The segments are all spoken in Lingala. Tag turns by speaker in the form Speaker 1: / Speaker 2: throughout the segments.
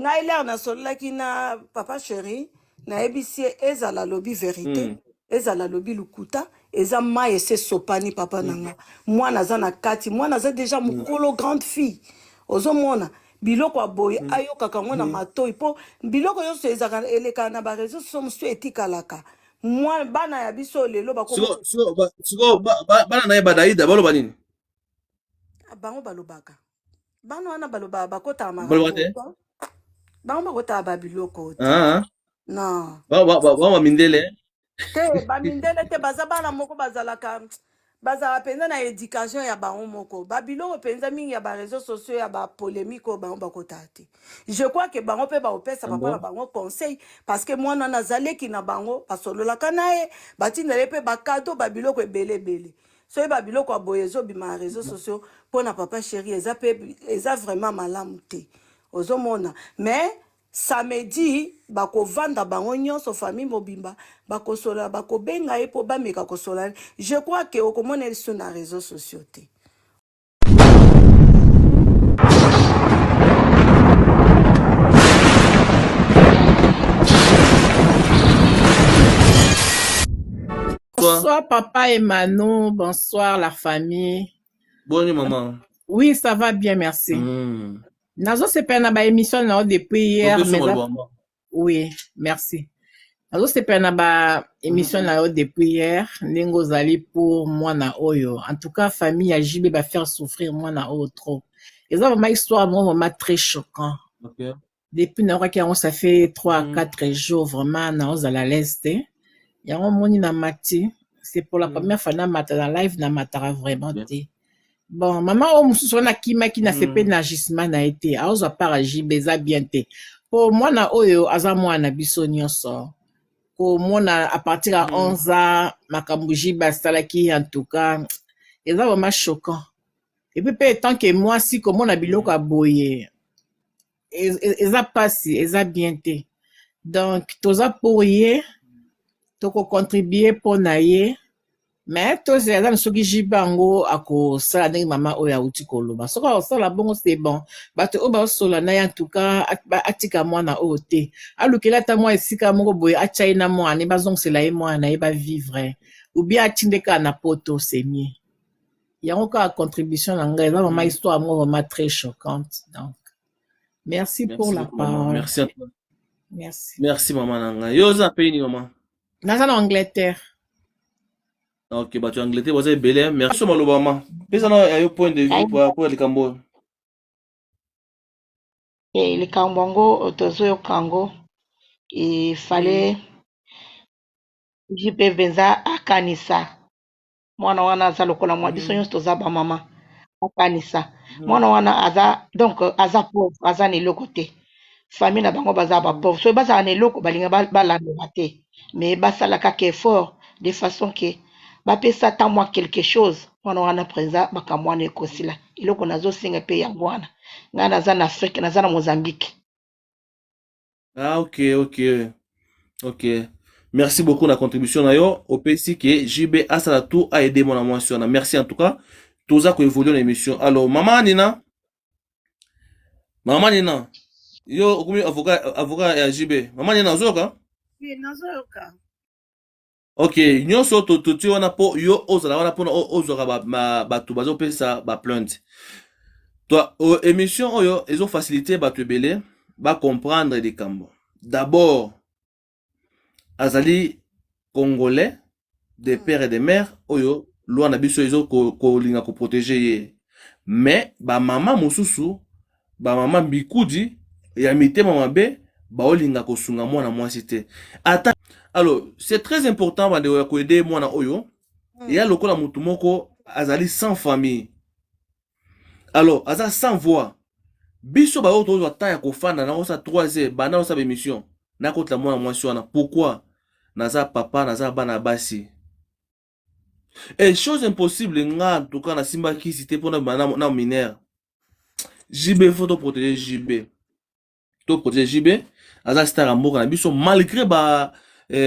Speaker 1: Ngai lere nasololaki na papa chéri, nayebisi ye ezala alobi verité, ezala alobi lokuta, eza mai esi esopani papa na nga. Mwana aza na kati, mwana aza deja mokolo, grande fille. Ozomona biloko ya boye ayokaka yango na matoi, mpo biloko nyonso ezalaka elekaka na bareseau sociaux, mosusu etikalaka. Mwa bana ya biso lelo bakoma
Speaker 2: Sikoyo bana na ye badaida baloba nini?
Speaker 1: Bango balobaka, bana wana balobaka, bakotaka
Speaker 2: Baloba
Speaker 1: makambo
Speaker 2: te.
Speaker 1: Bango bakotaka babiloko te.
Speaker 2: Ah,
Speaker 1: Non.
Speaker 2: Ba bamindele.
Speaker 1: Te, bamindele te, baza bana moko bazalaka bazala mpenza na éducation ya bango moko. Babiloko mpenza mingi ya bareseau sociaux, ya bapolémique oyo, bango bakotaka te. Je crois ke bango mpe baopesa
Speaker 2: Ah
Speaker 1: papa na
Speaker 2: bon?
Speaker 1: bango conseil, parce que mwana wana aza leki na bango, basololaka na ye, batindela ye mpe bakado, babiloko ebele ebele. Soki babiloko ya boye ezobima ya réseau sociaux mpo na papa chéri, eza mpe eza vraiment malamu te. Ozomona, mais samedi bakovanda bango nyonso, famille mobimba bakosolola, bakobenga ye mpo bameka kosolola. Je crois ke okomona lisu na réseau sociaux te.
Speaker 3: Bonsoir papa Emmanuel, bonsoir la famille.
Speaker 2: Bonne maman.
Speaker 3: Oui, ça va bien, merci. Nazo sepela na ba émission na yo depuis hier,
Speaker 2: Opesi
Speaker 3: mais
Speaker 2: maloba mama.
Speaker 3: Oui, merci. Nazo sepela na ba émission na yo depuis hier, ndenge ozali pour mwana oyo. En tout cas, famille ya JB ba faire souffrir mwana oyo trop. Eza vraiment histoire moko vraiment très choquant. Depuis nayokaki yango, ça fait 3 à 4 jours, vraiment naozala à l'aise te. Yango omoni na mati, c'est pour la première fois namata na live, namataka vraiment te. Bon, mama oyo mosusu wana akimaki na sepe na agissement na ye te, aozwa part ya JB, eza bien te. Po mwana oyo aza mwana na biso nyonso. Komona à partir ya 11 ans makambo JB asalaki, en tout cas eza vraiment choquant. Et puis mpe tant que mwasi, komona biloko ya boye eza pasi, eza bien te. Donc toza pour ye, tokocontribue mpo na ye, mais tozela nanu soki JB yango akosala ndenge mama oyo awuti koloba. Soki akosala bongo, c'est bon. Bato oyo baosola na ye, en tout cas atika mwana oyo te, alukela ata mwa esika moko boye, atya ye na mwana ye, bazongisela ye mwana na ye, bavivre, ou bien atinde kaka na poto, c'est mieux. Yango kaka contribution na ngai. Eza vraiment histoire moko vraiment très choquante. Donc merci pour
Speaker 2: Merci
Speaker 3: la
Speaker 2: beaucoup maman.
Speaker 3: parole.
Speaker 2: Merci à toi.
Speaker 3: Merci.
Speaker 2: Merci mama na ngai. Yo oza pays nini, mama?
Speaker 3: Naza na Angleterre.
Speaker 2: Ok, bato ya Angleterre baza ebele. Merci so maloba mama. Pesa na ya yo point de vue po ya likambo oyo.
Speaker 4: Likambo yango tozoyoka yango, efale JB mpenza akanisa mwana wana aza lokola mwa biso nyonso toza bamama. Akanisa mwana wana aza, donc aza pauvre, aza na eloko te. Famille na bango baza bapauvre. Soki bazala na eloko, balinga balandela te, mais basala kaka effort de façon ke bapesa ata mwa quelque chose mwana wana mpenza, makambo wana ekosila. Eloko nazosenga mpe yango wana. Ngai naza na Afrique, naza na Mozambique.
Speaker 2: Ah ok. Merci beaucoup na contribution na yo. Opesi ke JB asala tout a aider mwana mwasi wana. Merci en tout cas. Toza ko évoluer na émission. Alors maman Nina, maman Nina, yo okomi avocat ya JB. Maman Nina, ozoyoka?
Speaker 1: Oui, nazoyoka.
Speaker 2: Ok, nyonso totie wana mpo yo ozala wana mpona ozwaka bato bazopesa baplainte. To émission oyo ezofacilite bato ebele bacomprendre likambo. D'abord azali Congolais de père et de mère, oyo loi na biso ezo kolinga koprotéger ye, mais bamama mosusu, bamama mbikudi ya mitema mabe, baolinga kosunga mwana mwasi te ata. Alors c'est très important, bandeko, ya koaider mwana oyo. Eya lokola motu moko azali sans famille, alors aza sans voix. Biso baoyo tozwa temps ya kofanda na osala 3 heures banda osala baémission, nakotela mwana mwasi wana. Pourquoi? Naza papa, naza bana basi et chose impossible. Nga en tout cas nasimba kisi te mpona na minere. JB, faut toprotéger JB, toprotéger JB. Aza star ya mboka na biso, malgré ba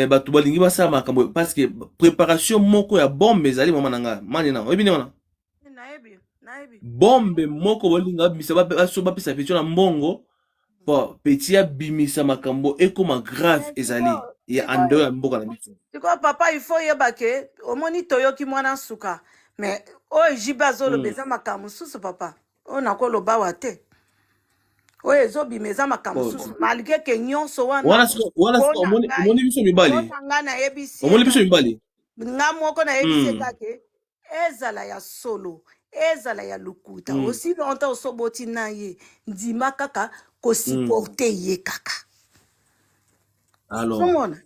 Speaker 2: bato balingi basala makambo, parce que préparation moko ya bombe ezali. Mama na nga mani na oyebi nde wana.
Speaker 1: Nayebi, nayebi.
Speaker 2: Bombe moko balinga babimisa, bapesa petio na mbongo. Po petit abimisa makambo ekoma grave
Speaker 1: Mais
Speaker 2: ezali
Speaker 1: sikoyo
Speaker 2: ya en dehors
Speaker 1: sikoyo
Speaker 2: ya mboka na biso.
Speaker 1: Sikoyo papa, il faut yeba ke omoni toyoki mwana suka, mais oyo JB azoloba eza makambo mosusu, papa. Oyo nakoloba awa te, oyo ezobima eza makambo
Speaker 2: Bon,
Speaker 1: mosusu, malgré ke nyonso wana.
Speaker 2: Wana siko wana siko
Speaker 1: mpona
Speaker 2: omoni
Speaker 1: ngai
Speaker 2: omoni biso mibali.
Speaker 1: Mpona ngai nayebisi ye
Speaker 2: Omoni biso
Speaker 1: kaka
Speaker 2: mibali.
Speaker 1: Nga moko nayebisi ye kaka ezala ya solo, ezala ya lokuta, aussi longtemps osoboti na ye, ndima kaka kosupporter ye kaka.
Speaker 2: Alors
Speaker 1: Ozomona,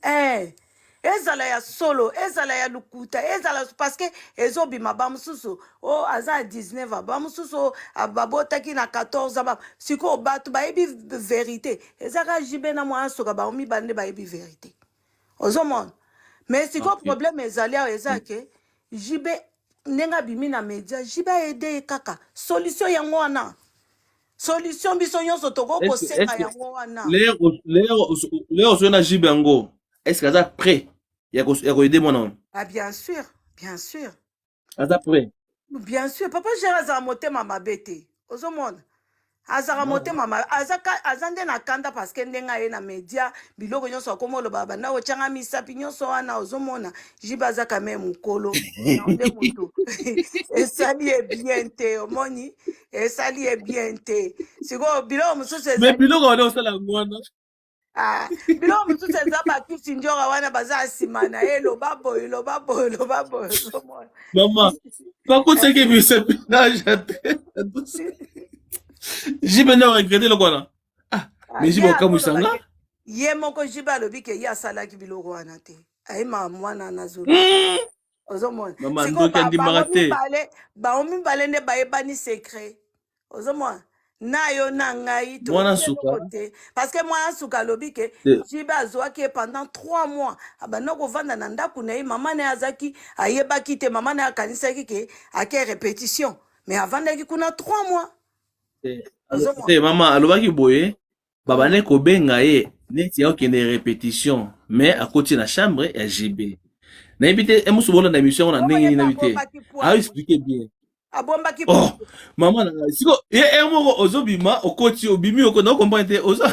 Speaker 1: ezala ya solo, ezala ya lokuta, ezala parce que ezobima, bamosusu o aza ya 19 ans, bamosusu o babotaki na 14 ans. Sikoyo bato bayebi vérité eza kaka JB na mwana soka, bango mibale nde bayebi vérité, ozomona. Mais sikoyo problème ezali awa eza ke JB, ndenge abimi na média, JB aaider ye kaka. Solution yango wana, solution biso nyonso tokoki
Speaker 2: Est-ce
Speaker 1: kosenga
Speaker 2: est-ce
Speaker 1: yango wana.
Speaker 2: L'heure ozoyo na JB yango, est-ce que aza prêt ya koaider mwana wana?
Speaker 1: Ah, bien sûr, bien sûr.
Speaker 2: Aza prêt?
Speaker 1: Bien sûr, papa Gérard azala motema mabe te, ozomona, azalaka motema mabe, aza nde na kanda parce que ndenge aye na média, biloko nyonso akoma oloba, banda kotyanga misapi nyonso wana, ozomona. JB aza quand même mokolo, yango nde motu esali ye bien te, omoni, esali ye bien te. Sikoyo biloko mosusu
Speaker 2: Mais
Speaker 1: ezali
Speaker 2: biloko wana osala yango wana.
Speaker 1: Ah, biloko mosusu eza bakisi nzoka wana baza nsima na ye, loba boye, loba boye, loba boye, ozomona.
Speaker 2: Mama, bakotisaki misapi na te. JB nde aregretter eloko wana. Ah,
Speaker 1: Ah,
Speaker 2: mais JB
Speaker 1: ye
Speaker 2: okamwisa
Speaker 1: azoloba
Speaker 2: nga.
Speaker 1: ke ye moko JB alobi ke ye asalaki biloko wana te, ayemaka mwana nazoloba, ozomona.
Speaker 2: Mama,
Speaker 1: Sikoyo
Speaker 2: ndoki andimaka
Speaker 1: bango
Speaker 2: te.
Speaker 1: mibale, bango mibale nde bayebani secret, ozomona. Na yo na ngai
Speaker 2: Mwana
Speaker 1: toyebi
Speaker 2: suka
Speaker 1: eloko te, parce que mwana suka alobi ke
Speaker 2: te.
Speaker 1: JB azwaki ye pendant 3 mois, abanda kovanda na ndako na ye. Mama na ye azalaki, ayebaki te. Mama na ye akanisaki ke ake répétition, mais avandaki kuna 3 mois.
Speaker 2: Te.
Speaker 1: Ozomona.
Speaker 2: Te, mama alobaki boye, babandi kobenga ye neti akokende répétition, mais akoti na chambre ya JB. Nayebi te mosu bolanda émission yango na
Speaker 1: Bongo
Speaker 2: ndenge
Speaker 1: ye
Speaker 2: nini,
Speaker 1: mpe
Speaker 2: nayebi te.
Speaker 1: abombaki poids.
Speaker 2: Aoexpliquer bien.
Speaker 1: Abombaki
Speaker 2: Oh,
Speaker 1: poids.
Speaker 2: Mama na ngai, siko ye ere moko ozobima, okoti, obimi, okoti, naocomprendre te oza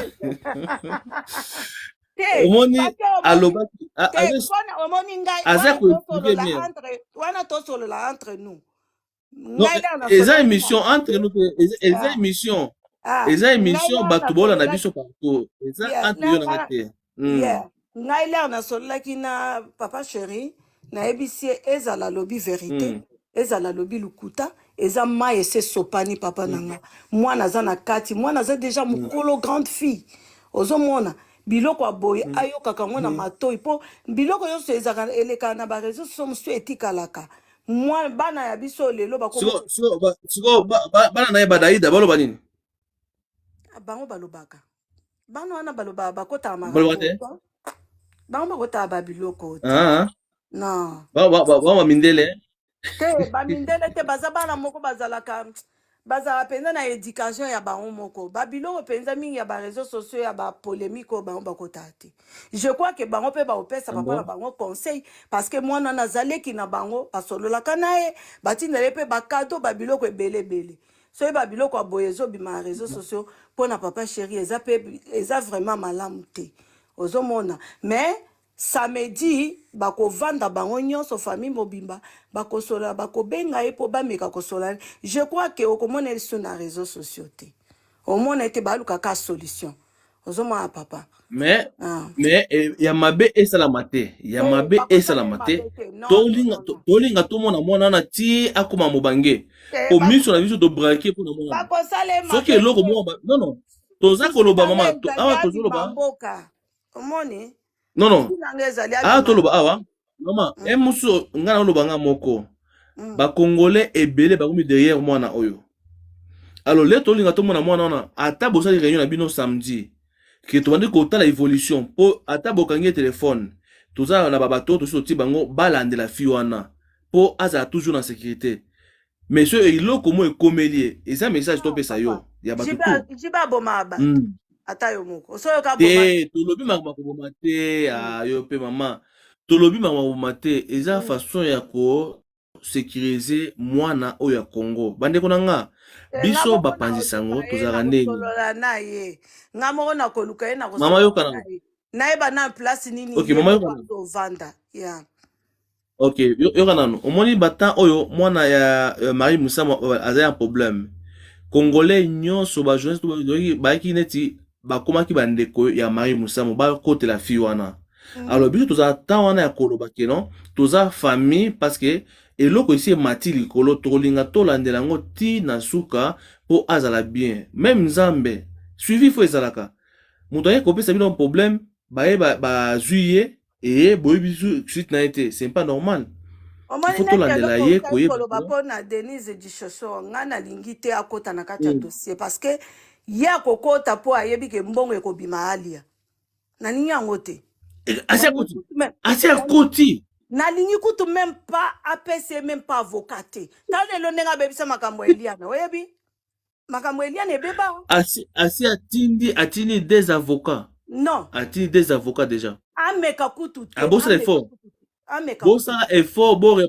Speaker 1: Te,
Speaker 2: omoni.
Speaker 1: parce que omoni
Speaker 2: Alobaki
Speaker 1: te mpona omoni ngai
Speaker 2: aza
Speaker 1: wana
Speaker 2: koexpliquer
Speaker 1: tosolola
Speaker 2: bien.
Speaker 1: entre wana, tosolola entre nous.
Speaker 2: Non,
Speaker 1: Ngai nde
Speaker 2: eza
Speaker 1: nasololaki na
Speaker 2: émission entre nous te, eza
Speaker 1: Ah,
Speaker 2: émission,
Speaker 1: ah,
Speaker 2: eza
Speaker 1: ngai
Speaker 2: émission,
Speaker 1: nde
Speaker 2: bato bolanda
Speaker 1: nasololaki
Speaker 2: biso partout, eza entre yo na nga te.
Speaker 1: Yeah, ngai l'heure nasololaki na papa chéri, nayebisi ye, ezala alobi vérité, ezala alobi lokuta, eza mai ese esopani, papa na nga. Mwana aza na kati, mwana aza déjà mokolo, grande fille, ozomona. Biloko ya boye ayokaka yango na matoi, mpo biloko nyonso ezalaka elekaka na baréseaux sociaux, mosusu etikalaka. Mwa bana ya biso lelo bakoma
Speaker 2: Siko bana na ye badaida baloba nini?
Speaker 1: Bango balobaka, bana wana balobaka, bakotaka
Speaker 2: Baloba
Speaker 1: makambo
Speaker 2: te.
Speaker 1: Bango bakotaka babiloko te.
Speaker 2: Ah,
Speaker 1: Non.
Speaker 2: Ba bamindele.
Speaker 1: Te, bamindele te, baza bana moko bazalaka mpenza na éducation ya bango moko. Babiloko mpenza mingi ya baréseaux sociaux, ya bapolémique oyo, bango bakotaka te. Je crois ke bango mpe baopesa
Speaker 2: Ah
Speaker 1: papa na
Speaker 2: bon?
Speaker 1: bango conseil, parce que mwana wana azaleki na bango, basololaka na ye, batindela ye mpe bacadeaux, babiloko ebele ebele. Soki babiloko ya boye ezobima ya réseaux sociaux mpona papa chéri, eza mpe eza vraiment malamu te, ozomona. Mais samedi bakovanda bango nyonso, famille mobimba bakosolola, bakobenga ye mpo bameka kosolola. Je crois ke okomona lisu na réseaux sociaux te, omona ete balukaka solution, ozomona, papa.
Speaker 2: Mais
Speaker 1: ah.
Speaker 2: Mais ya mabe esalama te, ya
Speaker 1: Te,
Speaker 2: mabe
Speaker 1: bakosala ye
Speaker 2: esalama te.
Speaker 1: mabe te, non, non.
Speaker 2: Tolinga
Speaker 1: Non, non.
Speaker 2: Tolinga tomona mwana wana ti akoma mobange,
Speaker 1: Te,
Speaker 2: po miso na biso tobraquer mpona mwana.
Speaker 1: Bakosala ye
Speaker 2: Soki
Speaker 1: mabe
Speaker 2: eloko
Speaker 1: te.
Speaker 2: moko non, non, toza
Speaker 1: Souci
Speaker 2: koloba
Speaker 1: na nga
Speaker 2: mama
Speaker 1: ezali
Speaker 2: awa
Speaker 1: abima
Speaker 2: tozoloba.
Speaker 1: mboka, omoni.
Speaker 2: Non, non.
Speaker 1: Souci na nga ezali
Speaker 2: Awa
Speaker 1: abima.
Speaker 2: toloba awa, mama, e mosusu ngai naoloba nga moko. Bacongolais ebele bakomi derrière mwana oyo. Alors le tolinga tomona mwana wana, ata bosali réunion na bino samedi, ke tobandi kotala évolution, mpo ata bokangi ye telefone, toza na babato tosi totie bango balandela fille wana mpo azala toujours na sécurité. Mais so eloko mo ekomeli ye, eza message topesa yo ya bato tu.
Speaker 1: JB abomaka bato. Ata yo moko osoyoka aboma.
Speaker 2: Te, tolobi makambo ya koboma te. Ah, yo mpe mama, tolobi makambo ya koboma te, eza façon ya kosécuriser mwana oyo ya Congo. Bandeko na nga,
Speaker 1: Eh, nga
Speaker 2: Biso
Speaker 1: moko
Speaker 2: bapanzi sango
Speaker 1: nakoluka ye,
Speaker 2: tozalaka ndenge nini?
Speaker 1: nakosolola na ye. Nga moko nakoluka ye,
Speaker 2: Mama
Speaker 1: nakosolola
Speaker 2: yoka
Speaker 1: na
Speaker 2: nanu.
Speaker 1: ye, nayeba na place nini
Speaker 2: Ok,
Speaker 1: ye
Speaker 2: mama
Speaker 1: moko
Speaker 2: yoka nanu.
Speaker 1: azovanda ya.
Speaker 2: Ok, yoka nanu. Omoni ba temps oyo mwana ya Marie Musamu aza ya problème. Congolais nyonso ba journaliste bayaki neti bakomaki bandeko ya Marie Musamu, bakotela fille wana. Alors biso tozala temps wana ya koloba ke non, toza famille, parce que eloko esi emati likolo, tokolinga tolandela yango ti na suka mpo azala bien. Même Nzambe suivi fo ezalaka. Moto aye kopesa bino problème, baye bazwi ye eye boyebi suite na ye te, c'est pas normal. Il
Speaker 1: Omoni
Speaker 2: faut
Speaker 1: neti
Speaker 2: tolandela
Speaker 1: eloko
Speaker 2: ye
Speaker 1: otali
Speaker 2: koyeba.
Speaker 1: koloba mpo na Denise Dishosho, ngai nalingi te akota na kati ya dossier, parce que ye akokota mpo ayebi ke mbongo ekobima, alia. Nalingi yango te.
Speaker 2: Asi
Speaker 1: Nalingi
Speaker 2: akoti.
Speaker 1: kutu même
Speaker 2: Asi akoti.
Speaker 1: Nalingi kutu même pas apesa ye même pas avocat te. Tala lelo ndenge abebisa makambo ya Eliana. Oyebi makambo ya Eliana ebeba.
Speaker 2: Asi atindi des avocats.
Speaker 1: Non.
Speaker 2: Atindi des avocats déjà.
Speaker 1: Ameka kutu te.
Speaker 2: Abosala
Speaker 1: Ameka
Speaker 2: effort.
Speaker 1: kutu te, ameka kutu.
Speaker 2: Bosala effort, bo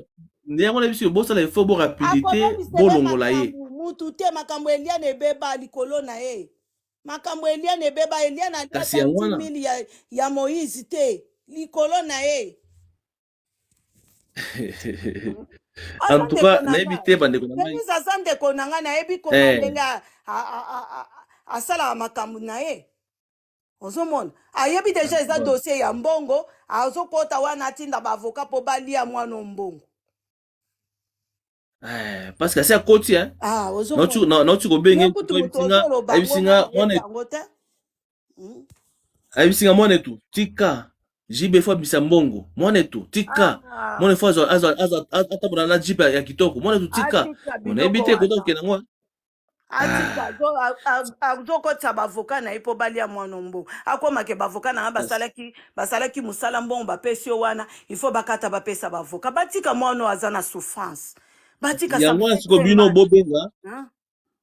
Speaker 2: yango na biso, bosala effort, bo rapidité.
Speaker 1: Akobebisele
Speaker 2: Bolongola ye.
Speaker 1: makambo mutu te. Makambo Eliane ebeba likolo na ye. Makambo Eliane ebeba. Eliane alia
Speaker 2: Kasi
Speaker 1: ata
Speaker 2: yango
Speaker 1: 10
Speaker 2: wana.
Speaker 1: 000 ya Moïse te likolo na ye.
Speaker 2: En
Speaker 1: Aza
Speaker 2: tout
Speaker 1: ndeko
Speaker 2: cas
Speaker 1: na
Speaker 2: nayebi
Speaker 1: nga.
Speaker 2: te, bandeko na ngai.
Speaker 1: Denise aza ndeko na ngai, nayebi koma ndenge asalaka makambo na ye. Ozomona, ayebi deja eza dossier ya mbongo, azokota wana, atinda ba avocat mpo balia mwana mbongo.
Speaker 2: Eh, parce que asi akoti, hein.
Speaker 1: Ah,
Speaker 2: nauti
Speaker 1: ozomona
Speaker 2: nauti kobenge.
Speaker 1: ye kutu moto
Speaker 2: Ayebisinga
Speaker 1: ozoloba yango, nga
Speaker 2: ayebisinga
Speaker 1: nayebi
Speaker 2: mwana
Speaker 1: yango te.
Speaker 2: Ayebisinga mwana etu tika JB fo abimisa mbongo, mwana etu tika.
Speaker 1: Ah,
Speaker 2: Mwana fo azwa azwa atambola na jeep ya kitoko, mwana etu tika.
Speaker 1: Atika
Speaker 2: Bon, nayebi
Speaker 1: biloko
Speaker 2: te kota
Speaker 1: wana.
Speaker 2: kokende yango.
Speaker 1: Atika.
Speaker 2: Ah,
Speaker 1: Azokotisa ba avocat na ye mpo balia mwana mbongo. Akomake ba avocat na nga basalaki mosala, mbongo bapesi yo wana, il faut bakata, bapesa ba avocat. Batika mwana oyo aza na souffrance, batika, ça
Speaker 2: yango
Speaker 1: me
Speaker 2: wana
Speaker 1: fait
Speaker 2: siko
Speaker 1: très
Speaker 2: bino
Speaker 1: mal.
Speaker 2: bobenga.
Speaker 1: Hein?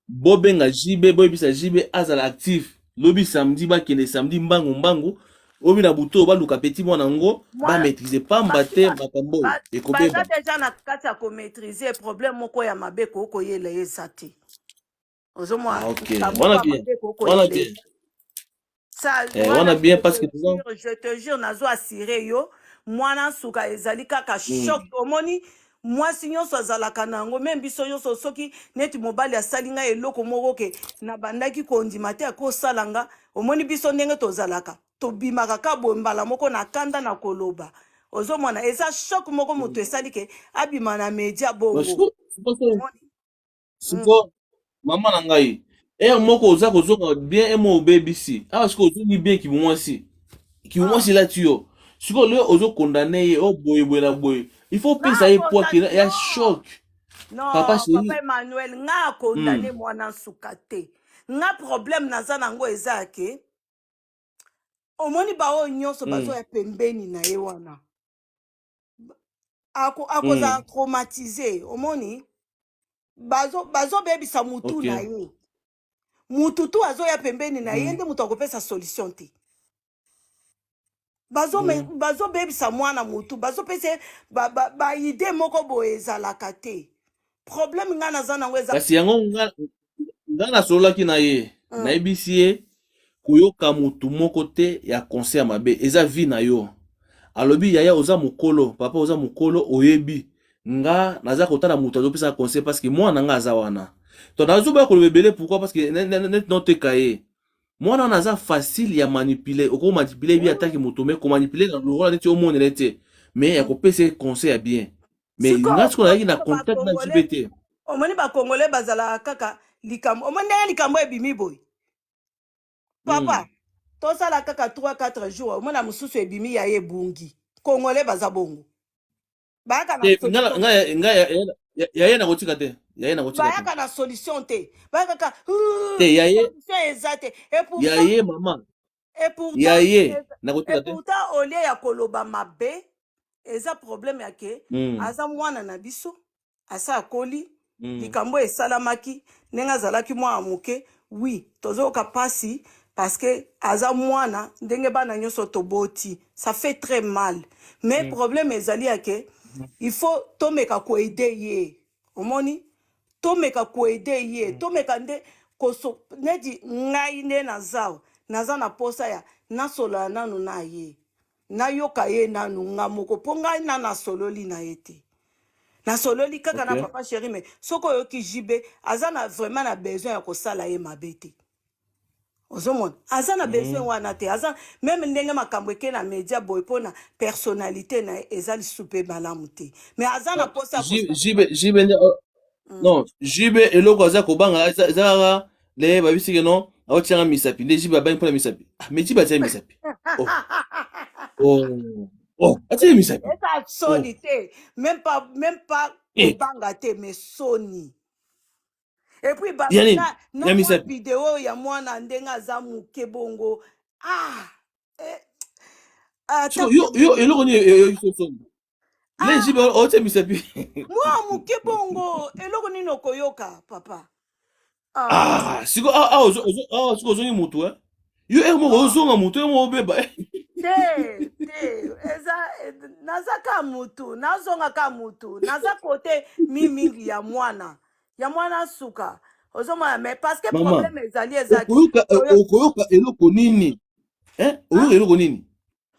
Speaker 2: Bobenga JB, boyebisa JB azala actif lobi samedi, bakende samedi mbangu mbangu. Obi na butu oyo baluka petit mwana yango.
Speaker 1: Mwana
Speaker 2: Ba maîtrise pamba
Speaker 1: basi
Speaker 2: te makambo oyo
Speaker 1: baza
Speaker 2: ekobeba.
Speaker 1: deja na kati ya ko maîtrise. Problème moko ya mabe kokoyela ye eza te. Ozomona
Speaker 2: Ah, ok.
Speaker 1: likambo moko
Speaker 2: Wana
Speaker 1: ya
Speaker 2: bien.
Speaker 1: mabe
Speaker 2: Wana
Speaker 1: kokoyela
Speaker 2: bien.
Speaker 1: ye ça.
Speaker 2: Wana
Speaker 1: Wana
Speaker 2: bien
Speaker 1: je
Speaker 2: parce
Speaker 1: te
Speaker 2: que toza
Speaker 1: jure, je te jure, nazo assure yo, mwana suka ezali kaka choc. Omoni mwasi nyonso azalaka na yango, même biso nyonso, soki neti mobali asali ngai eloko moko ke nabandaki kondima te akosala nga, omoni biso ndenge tozalaka, tobimaka ka boye mbala moko na kanda na koloba. Ozomona eza choc moko moto esali ke abima na media bongo. Omoni?
Speaker 2: Siko mama na ngai, ere moko oza kozonga bien, emo obebisi awa. Sikoyo ozongi bien, kibomwasi kibomwasi elati yo. Sikoyo lelo ozokondane ye o boye boye na boye, il faut opesa ye poids ke ya
Speaker 1: Non.
Speaker 2: choc, papa
Speaker 1: Non,
Speaker 2: chéri.
Speaker 1: Papa Emmanuel, nga akondane mwana nsuka te. Nga problème naza nango eza ya ke omoni baoyo nyonso bazoya pembeni na ye wana, akozala traumatisé. Omoni bazobebisa mutu na ye. Mutu tu azoya pembeni na ye nde moto akopesa solution te. Bazobebisa mwana mutu, bazopesa ye ba idée moko boye ezalaka te. Problème ngai naza nango eza
Speaker 2: Kasi yango nga nasololaki na ye. Nayebisi ye koyoka motu moko te ya conseil ya mabe, eza vie na yo. Alobi: "Yaya, oza mokolo, papa oza mokolo, oyebi nga naza kotala moto azopesa conseil, parce que mwana nga aza wana." To nazoboya koloba ebele. Pourquoi? Parce que neti noteka ye, mwana wana aza facile ya manipuler. Okomanipuler bi ataki moto, mais komanipuler na lokola neti omonele te, mais ya kopesa ye conseil ya bien. Mais nga sikoyo nazalaki na
Speaker 1: biso
Speaker 2: contact na
Speaker 1: bakongole
Speaker 2: JB te.
Speaker 1: Omoni bakongole bazalaka kaka likambo. Omoni ndenge likambo ebimi boye, papa, tosala kaka 3 4 jours, omona mosusu ebimi ya ye ebungi. Kongole baza bongo, bayaka na
Speaker 2: Te, nga
Speaker 1: solution.
Speaker 2: nga ya ye nakotika te, ya ye nakotika te.
Speaker 1: Bayaka na solution te, bayaka kaka
Speaker 2: Te, ya ye
Speaker 1: solution eza te, et
Speaker 2: ya
Speaker 1: pourtant
Speaker 2: ye mama
Speaker 1: et pourtant
Speaker 2: ya ye nakotika
Speaker 1: et
Speaker 2: te.
Speaker 1: Pourtant au lieu ya koloba mabe, eza problème ya ke aza mwana na biso, asa akoli. Likambo esalamaki ndenge azalaki mwana moke, oui, tozoyoka mpasi parce que aza mwana ndenge bana nyonso toboti, ça fait très mal. Mais problème ezali ya ke il faut tomeka ko aider ye. Omoni, Tomeka koaider ye, tomeka nde koso neti ngai nde naza naza na posa ya nasolola nanu na ye, nayoka ye nanu nga moko, mpo ngai na nasololi na ye te, nasololi kaka na papa chéri. Mais soki oyoki JB, aza na vraiment na besoin ya kosala ye mabe te. Ozomona, aza na besoin wana te. Aza même ndenge makambo eke na média boye, mpona personnalité na ye eza lisusu mpe malamu te, mais aza na posa ya kosala.
Speaker 2: JB nde non, JB eloko aza kobanga eza kaka le babisike non, aotianga misapi nde JB abangi mpona misapi. Ah, mais JB atia misapi, oh, atia misapi.
Speaker 1: Eza
Speaker 2: Oh.
Speaker 1: soni te, même pas, même pas.
Speaker 2: Eh.
Speaker 1: Kobanga te, mais soni. Et puis ba,
Speaker 2: Ya nini?
Speaker 1: na
Speaker 2: Ya
Speaker 1: mwa
Speaker 2: misapi.
Speaker 1: video ya mwana ndenge aza moke bongo, ah, eh, ata
Speaker 2: Siko yo yo eloko nini eyoki soni le
Speaker 1: ah
Speaker 2: JB otia misapi?
Speaker 1: Mwa moke bongo, eloko nini okoyoka, papa? Ah.
Speaker 2: Ah, siko ah, ah, ah, siko ozongi motu, eh? Yo ere moko
Speaker 1: Non.
Speaker 2: ozonga motu ere moko obeba, eh.
Speaker 1: Te te, eza naza ka mutu, nazonga ka mutu, naza kote mingi ya mwana, ya mwana suka, ozomona. Mais parce que
Speaker 2: Mama,
Speaker 1: problème ezali ezaki
Speaker 2: okoyoka
Speaker 1: oyo
Speaker 2: okoyoka eloko nini, eh? Oyoka eloko nini?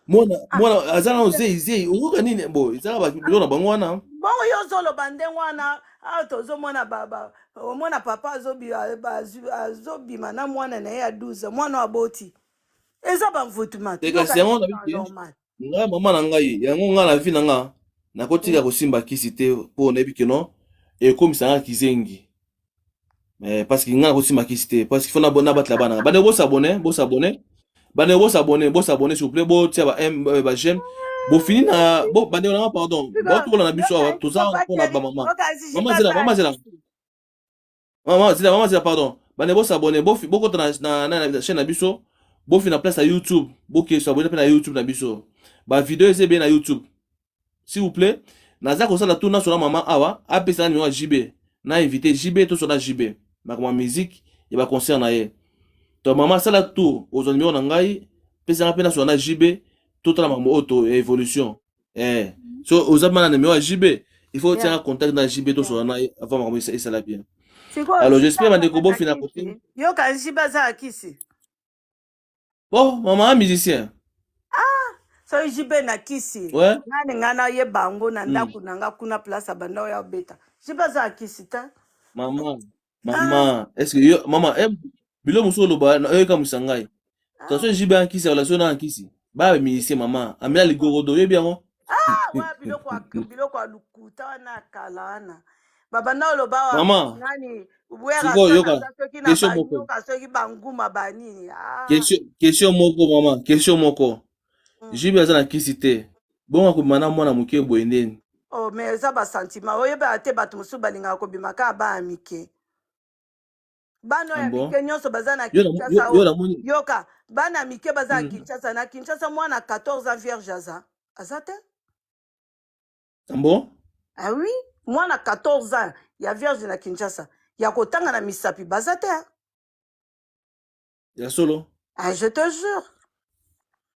Speaker 2: Mwana
Speaker 1: Ah,
Speaker 2: mwana aza nano zei zei, oyoka nini? Bo ezaka biloko na bango wana.
Speaker 1: Bongo yo ozoloba ndenge wana, awa tozomona omona papa azobima na mwana na ye ya 12, mwana oyo aboti, eza bamvutuma.
Speaker 2: Te, kasi yango nabi te.
Speaker 1: Normal.
Speaker 2: Ngai, mama na ngai, yango ngai na vie na nga nakotika kosimba kisi te, mpo nayebi keno ekomisa nga kizengi. Eh, parce que ngai nakosimba kisi te, parce que faut nabatela bana nga. Bandeko, bos'abonner, bos'abonner. Bandeko, bos'abonner, bos'abonner, s'il vous plaît. Botia ba m ba j'aime, bofini na bo. Bandeko na nga, pardon, botokola na biso awa, toza mpona bamama. Mama zela, mama zela, mama zela, mama zela, pardon. Bandeko, bos'abonner, bokota na chaîne na biso, bofi na place ya YouTube, boke s'abonner mpe na YouTube na biso. Bavideo eza ebele na YouTube. S'il vous plaît, naza kosala tout nasola mama awa, apesa na numéro ya JB, na invité JB, tosola JB makambo ya musique ya baconcert na ye. To mama, asala tour, ozwa numéro na ngai, pesanga mpe nasola na JB, totala makambo oyo to ya évolution. Eh, so oza ma na numéro ya JB, il faut otianga contact na JB, tosola na ye avant makambo esala bien.
Speaker 1: Sikoyo
Speaker 2: Alors
Speaker 1: JB
Speaker 2: j'espère bandeko
Speaker 1: azalaka
Speaker 2: bofina kote.
Speaker 1: kisi? Yoka, JB azala kisi?
Speaker 2: Bon, mama musicien.
Speaker 1: Soki JB na kisi, nani ngai nayeba yango na ndako na nga kuna, place ya banda oyo abeta, JB azala kisi te.
Speaker 2: Mama,
Speaker 1: Ah.
Speaker 2: mama, est ce que yo mama, eh, bilo mosusu oloba oyekamwisa ngai. Attention, JB ankisi, relation na ankisi ba musicien. Mama amela ligorodo, oyebi yango.
Speaker 1: Ah, wana biloko ya lokuta wana ya kala wana, babanda oloba awa.
Speaker 2: Mama,
Speaker 1: nani
Speaker 2: sikoyo
Speaker 1: Werrason
Speaker 2: yoka
Speaker 1: aza soki na
Speaker 2: question moko.
Speaker 1: banyoka, soki banguma banini, ah.
Speaker 2: Question moko, mama, question moko. JB aza na kisi te, bongo akobima na mwana moke boye ndeni?
Speaker 1: Oh, mais eza basentiment, oyebaka te. Bato mosusu balingaka kobima kaka bana mike, bana oyo
Speaker 2: Ah
Speaker 1: ya
Speaker 2: bon?
Speaker 1: mike nyonso baza na
Speaker 2: Yo na
Speaker 1: Kinshasa.
Speaker 2: yo
Speaker 1: Oyo
Speaker 2: namoni.
Speaker 1: yoka, bana mike baza na Kinshasa. Na Kinshasa, mwana 14 ans vierge aza te.
Speaker 2: Ah bon?
Speaker 1: Ah oui, mwana 14 ans ya vierge na Kinshasa ya kotanga na misapi baza te, ah.
Speaker 2: Ya solo?
Speaker 1: Ah, je te jure,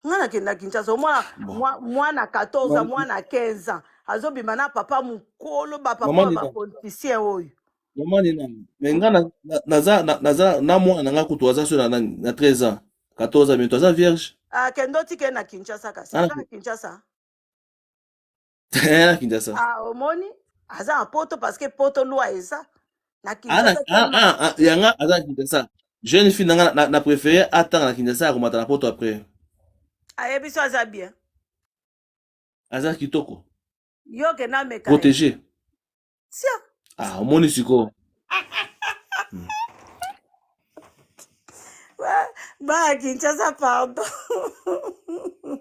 Speaker 1: nga nakenda Kinshasa, omona
Speaker 2: Bon.
Speaker 1: mwana 14 ans, mwana 15 ans azobima na papa mokolo, bapapa
Speaker 2: Mama
Speaker 1: oyo
Speaker 2: Nina.
Speaker 1: bapoliticien oyo.
Speaker 2: Mama Nina, mais nga naza na mwana na nga kutu aza so na 13 ans, 14 ans bientôt, aza vierge.
Speaker 1: Akende otike na Kinshasa, kasi
Speaker 2: Ana
Speaker 1: aza na Kinshasa.
Speaker 2: Na Kinshasa.
Speaker 1: Ah, omoni, aza na poto, parce que poto loi eza na
Speaker 2: Ana
Speaker 1: Kinshasa
Speaker 2: ah,
Speaker 1: tellement.
Speaker 2: Ah, ah, yanga aza na Kinshasa. Jeune fille na nga na préféré atanga na Kinshasa, akomata na poto après.
Speaker 1: Ayebi so aza bien.
Speaker 2: Aza kitoko.
Speaker 1: Yo kende ameka ye.
Speaker 2: Protégé.
Speaker 1: Tia.
Speaker 2: Ah, omoni sikoyo.
Speaker 1: Baya Kinshasa, pardon, bon.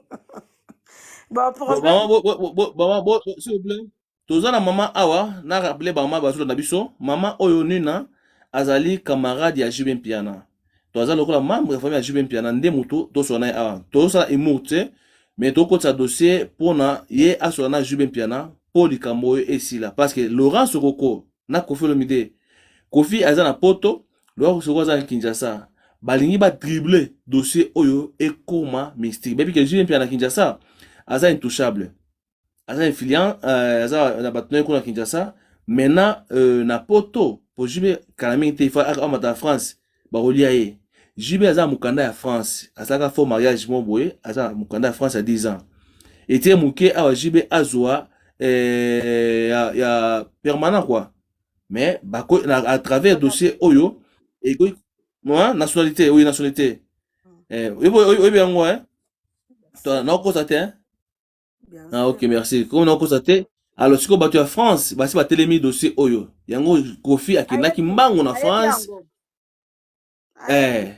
Speaker 2: Bon,
Speaker 1: Problème.
Speaker 2: mama, mama, s'il vous plaît, toza na mama awa. Na rappeler bamama bazolanda biso, mama oyo Nina azali camarade ya JB Mpiana, to aza lokola membre ya famille ya JB Mpiana. Nde motu tosola na ye awa. Tozosala humour te, mais tokotisa dossier mpona ye asola na JB Mpiana mpo likambo oyo esila, parce que Laurent Sokoko na Kofi Olomide, Kofi aza na poto, Laurent Sokoko aza na Kinshasa, balingi badribler dossier oyo ekoma mystique. Bayebi ke JB Mpiana na Kinshasa aza intouchable, aza influent, aza na bato na ye kuna Kinshasa. Maintenant na poto Po JB kala mingi te il faut amata na France bakolia ye. JB aza na mokanda ya France, asalaka faux mariage moko boye, aza na mokanda ya France ya 10 ans. Etie moke awa JB azwa ya permanent quoi. Mais bako na, à travers dossier oyo ekoki moi nationalité, oui, nationalité. Oyebi yango, hein? To nakokosa te, hein?
Speaker 1: Bien
Speaker 2: Ah, ok,
Speaker 1: sûr.
Speaker 2: Merci. Comme nakokosa te, alors sikoyo bato ya France basi batelemi dossier oyo. Yango Kofi akendaki
Speaker 1: Ayebi
Speaker 2: mbango na
Speaker 1: ayebi
Speaker 2: France.
Speaker 1: yango, ayebi.
Speaker 2: Eh,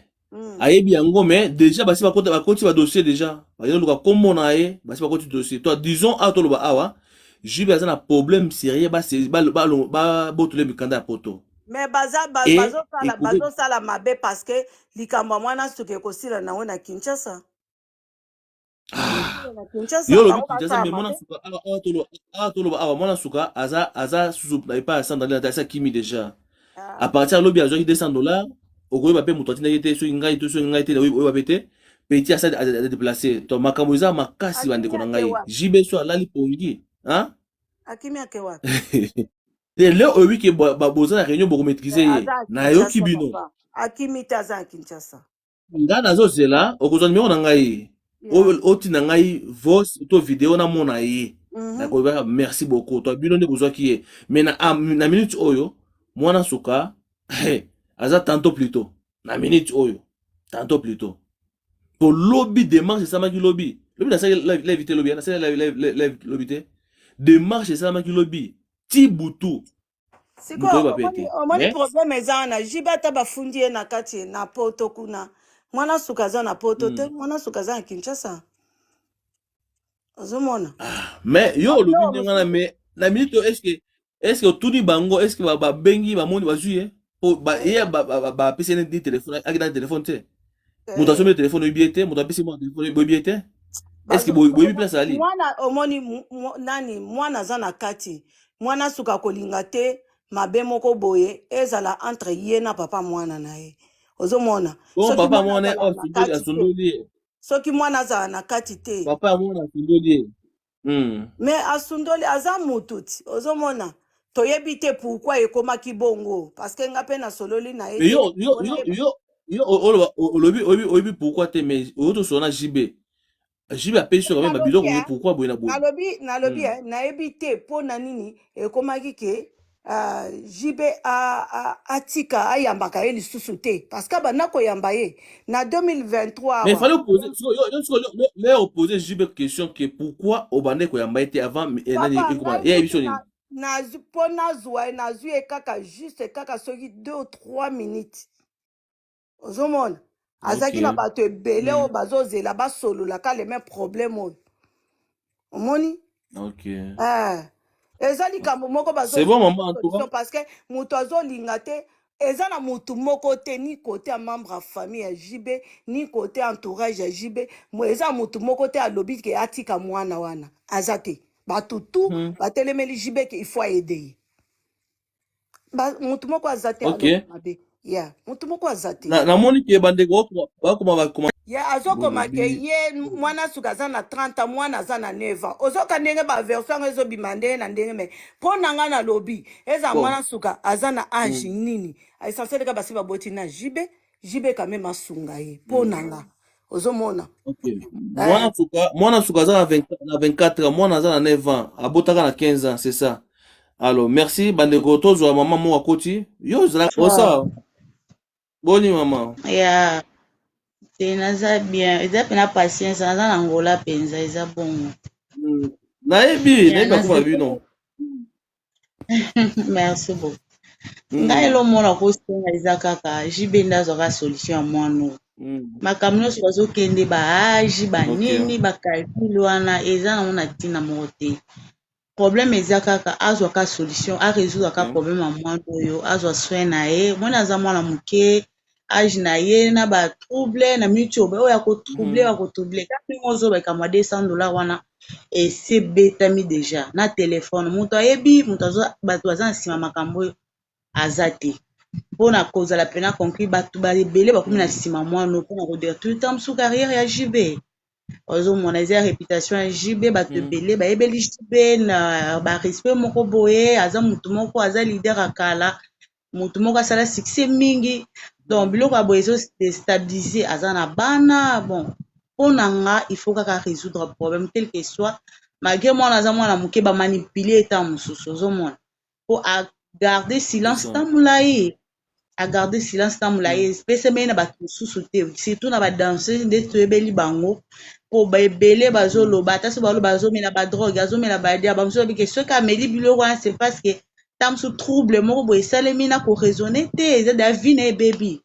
Speaker 2: ayebi yango, mais déjà basi bakota, bakoti ba dossier déjà. Bazoluka kombo na ye, basi bakoti dossier. To disons awa, toloba awa, JB aza na problème sérieux, babotole mikanda ya poto.
Speaker 1: Mais baza
Speaker 2: Et
Speaker 1: bazosala
Speaker 2: ekoki
Speaker 1: bazosala mabe parce que likambo ya mwana suka ekosila nango na Kinshasa.
Speaker 2: Ah,
Speaker 1: Ekosila na Kinshasa.
Speaker 2: Yo olobi
Speaker 1: Bango
Speaker 2: Kinshasa,
Speaker 1: basala
Speaker 2: mais mwana
Speaker 1: mabe.
Speaker 2: suka awa, toloba awa, mwana suka aza susu na epai ya Sandrine, asi akimi déjà.
Speaker 1: Ah.
Speaker 2: À partir ya lobi azwaki 200 $, okoyeba mpe moto atindaki te, soki ngai te, soki ngai te, oyeba mpe te. Petit asa déplacé to makambo eza makasi.
Speaker 1: Akimi
Speaker 2: Bandeko na
Speaker 1: ake
Speaker 2: ngai,
Speaker 1: wapi?
Speaker 2: JB so alali pongi, hein?
Speaker 1: Akimi ake wapi?
Speaker 2: Te, leo oyebi ke boza na réunion, bokomaîtrise ye.
Speaker 1: Aza ya
Speaker 2: Nayoki
Speaker 1: Kinshasa.
Speaker 2: bino.
Speaker 1: Papa akimi te, aza ya Kinshasa.
Speaker 2: Ngai nazozela okozwa nimero na ngai, otinda ngai voice to video, namona ye. Nakoyebaka merci beaucoup to bino nde bozwaki ye. Mais na minute oyo, mwana suka aza tantôt plutôt, na minute oyo tantôt plutôt, po lobi démarche esalamaki lobi. Lobi nasalaki live te, lobi nasalaki live lobi te. Démarche esalamaki lobi ti butu, moto
Speaker 1: Sikoyo
Speaker 2: oyeba pe
Speaker 1: omoni
Speaker 2: te.
Speaker 1: omoni
Speaker 2: Mais
Speaker 1: problème eza wana, JB ata bafundi ye na kati na poto kuna, mwana suka aza na poto te. Mwana suka aza na Kinshasa, ozomona.
Speaker 2: Mais yo olobi
Speaker 1: Biloko
Speaker 2: ndenge wana.
Speaker 1: mosusu.
Speaker 2: Mais na minute oyo, est ce que otuni bango, est ce que babengi, bamoni, bazwi ye? Po ye bapesi ye nini? Telefone, akenda na telefone te. Moto asombi telefone, oyebi ye te. Moto apesi mwana telefone, boyebi ye te. Est ce que boyebi place ali?
Speaker 1: Mwana omoni nani, mwana aza na kati, mwana suka kolinga te mabe moko boye ezala entre ye na papa mwana na ye, ozomona.
Speaker 2: Bon,
Speaker 1: Soki
Speaker 2: papa
Speaker 1: mwana
Speaker 2: mwana
Speaker 1: azala
Speaker 2: oyo
Speaker 1: na
Speaker 2: asundoli
Speaker 1: kati te,
Speaker 2: asundoli ye.
Speaker 1: Soki mwana azala na kati te.
Speaker 2: Papa ya mwana asundoli ye.
Speaker 1: Mais asundoli, aza mutu ti ozomona, toyebi te pourquoi ekomaki bongo, parce que nga mpe nasololi na ye
Speaker 2: Mais
Speaker 1: te.
Speaker 2: yo
Speaker 1: Mpona
Speaker 2: yo
Speaker 1: yeba.
Speaker 2: Yo oloba, olobi oyebi pourquoi te, mais oyo tosolola na JB, JB apesi yo quand même
Speaker 1: Nalobi
Speaker 2: babiloko ye. Pourquoi boye na boye?
Speaker 1: Nalobi nayebi te mpo na nini ekomaki ke JB atika ayambaka ye lisusu te, parce que abanda koyamba ye na 2023
Speaker 2: Mais il
Speaker 1: awa.
Speaker 2: fallait poser yo oposer JB question que pourquoi obande koyamba ye te avant nani
Speaker 1: Papa,
Speaker 2: ekoma
Speaker 1: ngai
Speaker 2: ye
Speaker 1: kutu
Speaker 2: biso nini?
Speaker 1: Mpo nazwa ye, nazwi ye kaka juste kaka soki 2 ou 3 minutes, ozomona, azalaki na bato ebele oyo bazozela basololaka le même problème oyo, omoni. Eza likambo moko
Speaker 2: C'est bon, maman, en tout
Speaker 1: solution
Speaker 2: cas.
Speaker 1: Parce que moto azolinga te, eza na motu moko te, ni côté ya membre ya famille ya JB, ni côté entourage ya JB, eza motu moko te alobi ke atika mwana wana, aza te. Bato tu batelemeli JB ke il faut aider ye. Motu moko aza te aloba mabe ya motu moko aza te.
Speaker 2: Namoni ke bandeko bakoma bakoma.
Speaker 1: Ye azokoma ke
Speaker 2: Bolobi.
Speaker 1: Ye mwana suka aza na 30 ans, mwana aza na 9 ans. Ozoka ndenge baversion yango ezobima ndenge na ndenge, mais mpo na ngai nalobi eza
Speaker 2: Bon.
Speaker 1: mwana suka aza na age nini, essentiel ka basi baboti na JB, JB quand même asunga ye, mpo na nga, ozomona.
Speaker 2: Ok. Mwana suka aza na 20 na 24 ans, mwana aza na 9 ans, abotaka na 15 ans, c'est ça. Alors, merci bandeko, tozwa mama moko akoti. Yo ozala osa. Boni mama.
Speaker 5: Ya te, naza bien, eza mpena patience, naza na Ngola mpenza, eza bongo.
Speaker 2: Nayebi,
Speaker 5: Ya
Speaker 2: nayebi akoma bino.
Speaker 5: Merci beaucoup. Ngai elomona kosenga eza kaka JB nde azwaka solution ya mwana oyo. Makambo nyonso bazokende baage banini, bacalcul wana eza nango na ntina moko te. Problème eza kaka azwaka solution, arésoudre ka problème ya mwana oyo, azwa soin na ye. Mwana aza mwana moke, age na ye na batrouble na miniti oyo, oyo akotrouble, akotrouble kaka ndenge ozobeka mwa 200 $ wana esi ebetami déjà na telefone. Moto ayebi moto, bato baza na nsima makambo oyo aza te mpona kozala mpena conclu. Bato ebele bakomi na nsima mwana oyo mpona kodétruire ta mosusu carrière ya JB. Ozomona eza réputation ya JB, bato ebele bayebeli JB na barespect moko boye, aza motu moko aza leader ya kala. Motu moko asala succès mingi, donc biloko ya boye ezo déstabiliser. Aza na bana. Bon, mpo na nga, il faut kaka résoudre problème tel que soit, malgré mwana aza mwana moke, bamanipuler eta mosusu. Ozomona po agarde silence
Speaker 2: C'est ça.
Speaker 5: Ta molai, agarde silence ta molai, epesameli na bato mosusu te, surtout na badanseuse nde toyebeli bango, mpo baebele bazoloba. Ata so baloba azomela badrogue, azomela badia, bamosusu babike soki ameli biloko wana, c'est parce que ta mosusu trouble moko boye esalemi na koraisonner te, eza da vie na ebebi.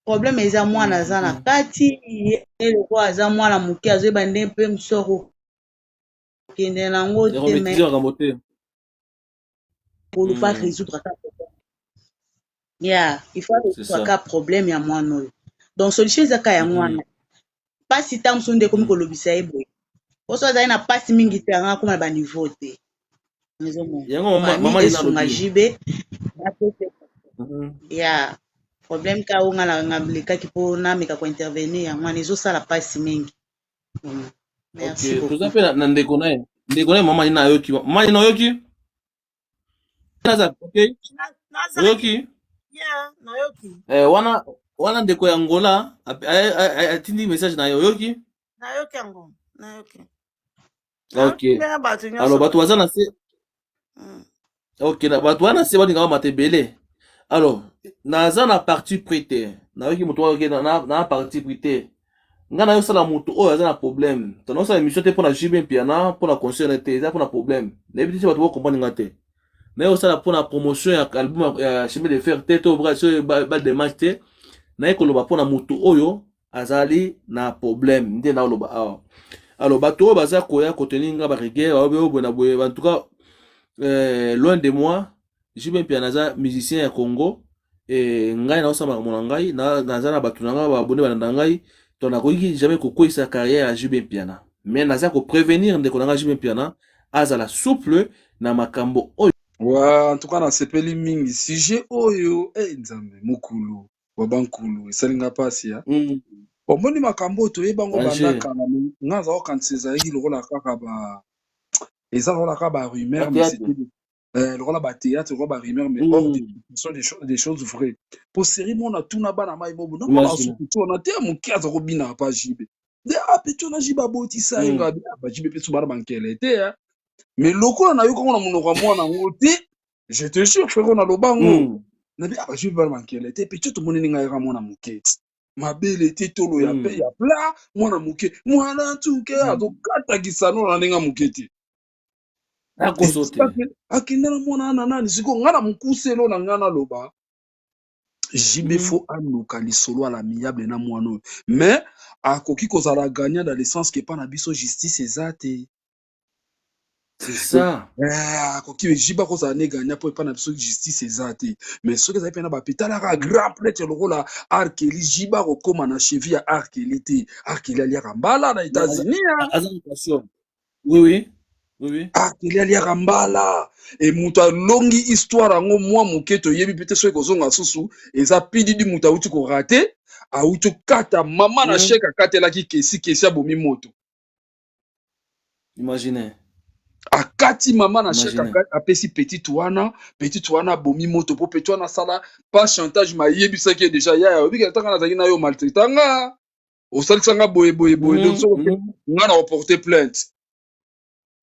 Speaker 5: Problème eza mwana aza na kati ye, lokola aza mwana moke, azoyeba ndenge mpe mosusu akokende nango te, mais
Speaker 2: Ekomaîtriser makambo te.
Speaker 5: Kolufa résoudre ata problème ya, il faut
Speaker 2: C'est
Speaker 5: résoudre
Speaker 2: ça.
Speaker 5: ka problème ya mwana oyo. Donc solution eza ka yango wana. Mpasi ta mosusu nde ekomi kolobisa ye boye, poso azali na mpasi mingi te, anga akóma na baniveau te. Ezomona
Speaker 2: Yango mama
Speaker 5: famille
Speaker 2: mama Lina
Speaker 5: esunga
Speaker 2: alobi.
Speaker 5: JB ya problème ka oyo nga na lekaki mpo nameka kointervenir, yango wana ezosala mpasi mingi. Merci
Speaker 2: Ok, toza
Speaker 5: beaucoup.
Speaker 2: mpe na ndeko na ye, ndeko na ye mama Lina ayoki. Mama Lina, oyoki? Naza ok.
Speaker 1: Nazalaki.
Speaker 2: Oyoki?
Speaker 1: Yeah, nayoki.
Speaker 2: Eh, wana wana ndeko ya Angola atindi message na ye, oyoki?
Speaker 1: Nayoki yango, nayoki.
Speaker 2: Ok.
Speaker 1: Nayoki ndenge bato
Speaker 2: Alors
Speaker 1: nyonso.
Speaker 2: Bato baza na se. Ok, na bato wana se balingaka mata ebele. Alors naza na parti pris te, nayoki moto wana, na parti pris te. Ngai nayosala moto oyo aza na problème to naosala émission te mpona JB Mpiana, mpona concerne te, eza mpona problème. Nayebi te si bato bocomprendre nga te. Naye kosala mpona promotion ya album ya Chemin de fer te, to so badémarche te. Naye koloba mpona moto oyo azali na problème nde naoloba awa. Alors bato oyo baza koya kotenir nga barigueur, baobe boye na boye, en tout cas, loin de moi. JB Mpiana aza musicien ya Congo e, ngai naosala makambo na ngai, naza na bato na ngai baabonnés balanda ngai, to nakoki jamais kokweyisa carrière ya JB Mpiana, mais naza koprévenir ndeko na ngai JB Mpiana azala souple na makambo oyo.
Speaker 6: Wa, en tout cas nasepeli mingi sujet oyo. E Nzambe, mokulu wa bankulu, esalinga mpasi ya omoni makambo oyo toyebango banda
Speaker 2: Danger.
Speaker 6: kala. Nga aza kokanisa ezalaki lokola kaka ba, eza lokola kaka ba rumeur, mais
Speaker 2: Bathéâtre.
Speaker 6: c'était lokola bathéâtre, lokola ba rumeur, mais hors ce sont des choses vraies. Po série mona tuna bana mai mobo namona.
Speaker 2: Imagine.
Speaker 6: Asuku ti wana te ya moke aza kobinaka pa JB nde ape ti wana JB abotisa ye. Nga ba JB mpe so bana bankele te, mais lokola nayokango na monoko ya mwana yango te, je te jure, frère, naloba yango. Nabi ah, JB bana bankele te, pe ti tomoni ndenge ayaka mwana moke ti mabele te, tolo ya pe ya plat, mwana moke, mwana ntuke azokatakisa no na ndenge ya moke te.
Speaker 2: Nakoso te.
Speaker 6: Akende na mwana wana nani. Sikoyo ngai na mokuse elo na ngai naloba, JB faut aluka lisolo à l'amiable na mwana oyo, mais akoki kozala gagnant dans le sens que epa na biso justice eza te.
Speaker 2: C'est ça.
Speaker 6: Eh, akoki, JB akozala ne gagnant mpo epa na biso justice eza te, mais soki ezali mpena bapetalaka grand prêtre lokola R. Kelly, JB akokóma na cheville ya R. Kelly te. R. Kelly aliaka mbala na États-Unis.
Speaker 2: Aza na passion, oui.
Speaker 6: R. Kelly aliaka mbala e, moto alongi histoire yango mwa moke toyebi mpe te. Soki kozonga susu eza pididi, moto awuti korater, awuti kokata mama na sheke, akatelaki kesi, kesi abomi moto.
Speaker 2: Imagine.
Speaker 6: Akati mama na sheke.
Speaker 2: Imagine.
Speaker 6: Apesi petite wana, petite wana abomi moto, mpo petite wana asala pas chantage, mayebisaki ye déjà: "Yaya, obiki ntanga nazalaki na yo, maltraiter nga, osalisanga boye boye boye, donc soki nga na koporter plainte."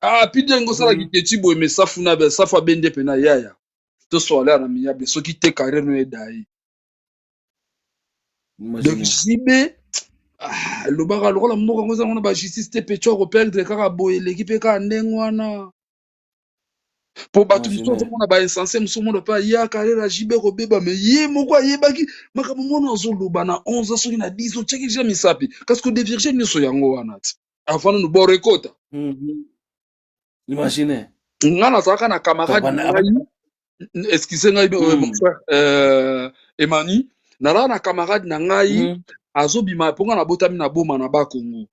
Speaker 6: Ah, pidi yango osalaki keti boye, mais safu na be safu abende pena: "Yaya, tosola na miyabe, soki te carrière no edaye." Donc
Speaker 2: Imagine.
Speaker 6: JB, ah, lobaka lokola mboka yango eza wana bajustice te, pe ti akoperdre kaka boye, eleki mpe kaka ndenge wana, mpo bato mosusu
Speaker 2: Imagine.
Speaker 6: azomona bainsensé mosusu mona mpe aya carrière ya JB kobeba, mais ye moko ayebaki makambo mwana azoloba na 11, soki na 10 otiaki deja misapi, kasi kodévierger nyonso yango wana ti avant nanu bor ekota.
Speaker 2: Imagine.
Speaker 6: Nga nazalaka na camarade na ngai, excuse ngai, mon frère Emani, nazalaka na camarade na ngai azobima, mpo nga nabotami na Boma na Bakongo.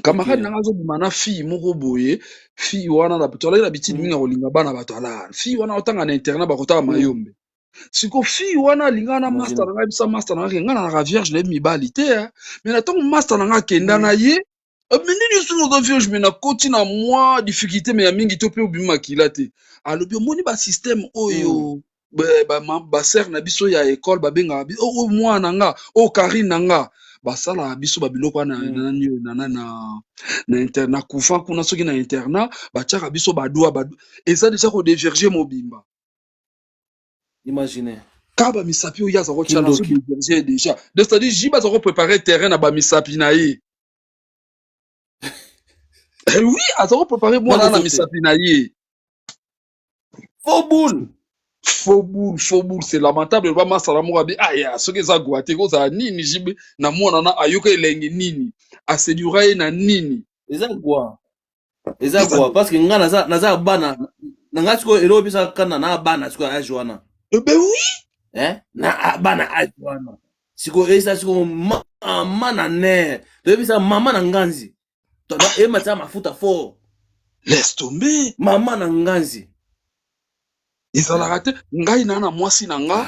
Speaker 6: Camarade na ngai azobima na fille moko boye. Fille wana tozalaki na bitide mingi ya kolinga bana bato. Ala fille wana otanga na internat, bakotaka Mayombe. Siko fille wana alingaka na master na ngai. Bisa master na ngai ke ngai nazalaka vierge, nayebi mibali te, mais na ntango master na ngai akenda na ye, mais nini, soki oza vierge, mais nakoti na mwa difficulté, mais ya mingi to mpe obimi makila te. Alobi: "Omoni basystème oyo." Basere na biso ya ekole babengaka biso, oh, oh, mwana na nga, oh, Karine na nga, basalaka biso babiloko wana na nani oyo, na internat kufa kuna, soki na internat batiaka biso badwa badwa, eza deja kodévierger mobimba.
Speaker 2: Imagine.
Speaker 6: Kaka bamisapi oyo aza kotia na
Speaker 2: Kindoki.
Speaker 6: dévierger déjà. Donc c'est-à-dire JB aza kopréparer terrain na bamisapi na ye. Eh oui, aza kopréparer mwana na
Speaker 2: Nakoso te.
Speaker 6: misapi na ye.
Speaker 2: Faux boule.
Speaker 6: Faux boule, faux boule, c'est lamentable. Loba masala moko abi aya, soki eza gwa te, kozala nini? JB na mwana na ayoka elengi nini, aséduira ye na nini?
Speaker 2: Eza gwa, eza gwa, parce que nga naza bana na nga sikoyo, eloko epesaka kanda na bana sikoyo age wana.
Speaker 6: Eh ben oui.
Speaker 2: Eh? Na bana age wana sikoyo, eza sikoyo mama na ner, toyebisa mama na nganzi ematia mafuta fort.
Speaker 6: Laisse tomber.
Speaker 2: Mama na nganzi.
Speaker 6: Ezalaka te. Ngai na mwasi na nga,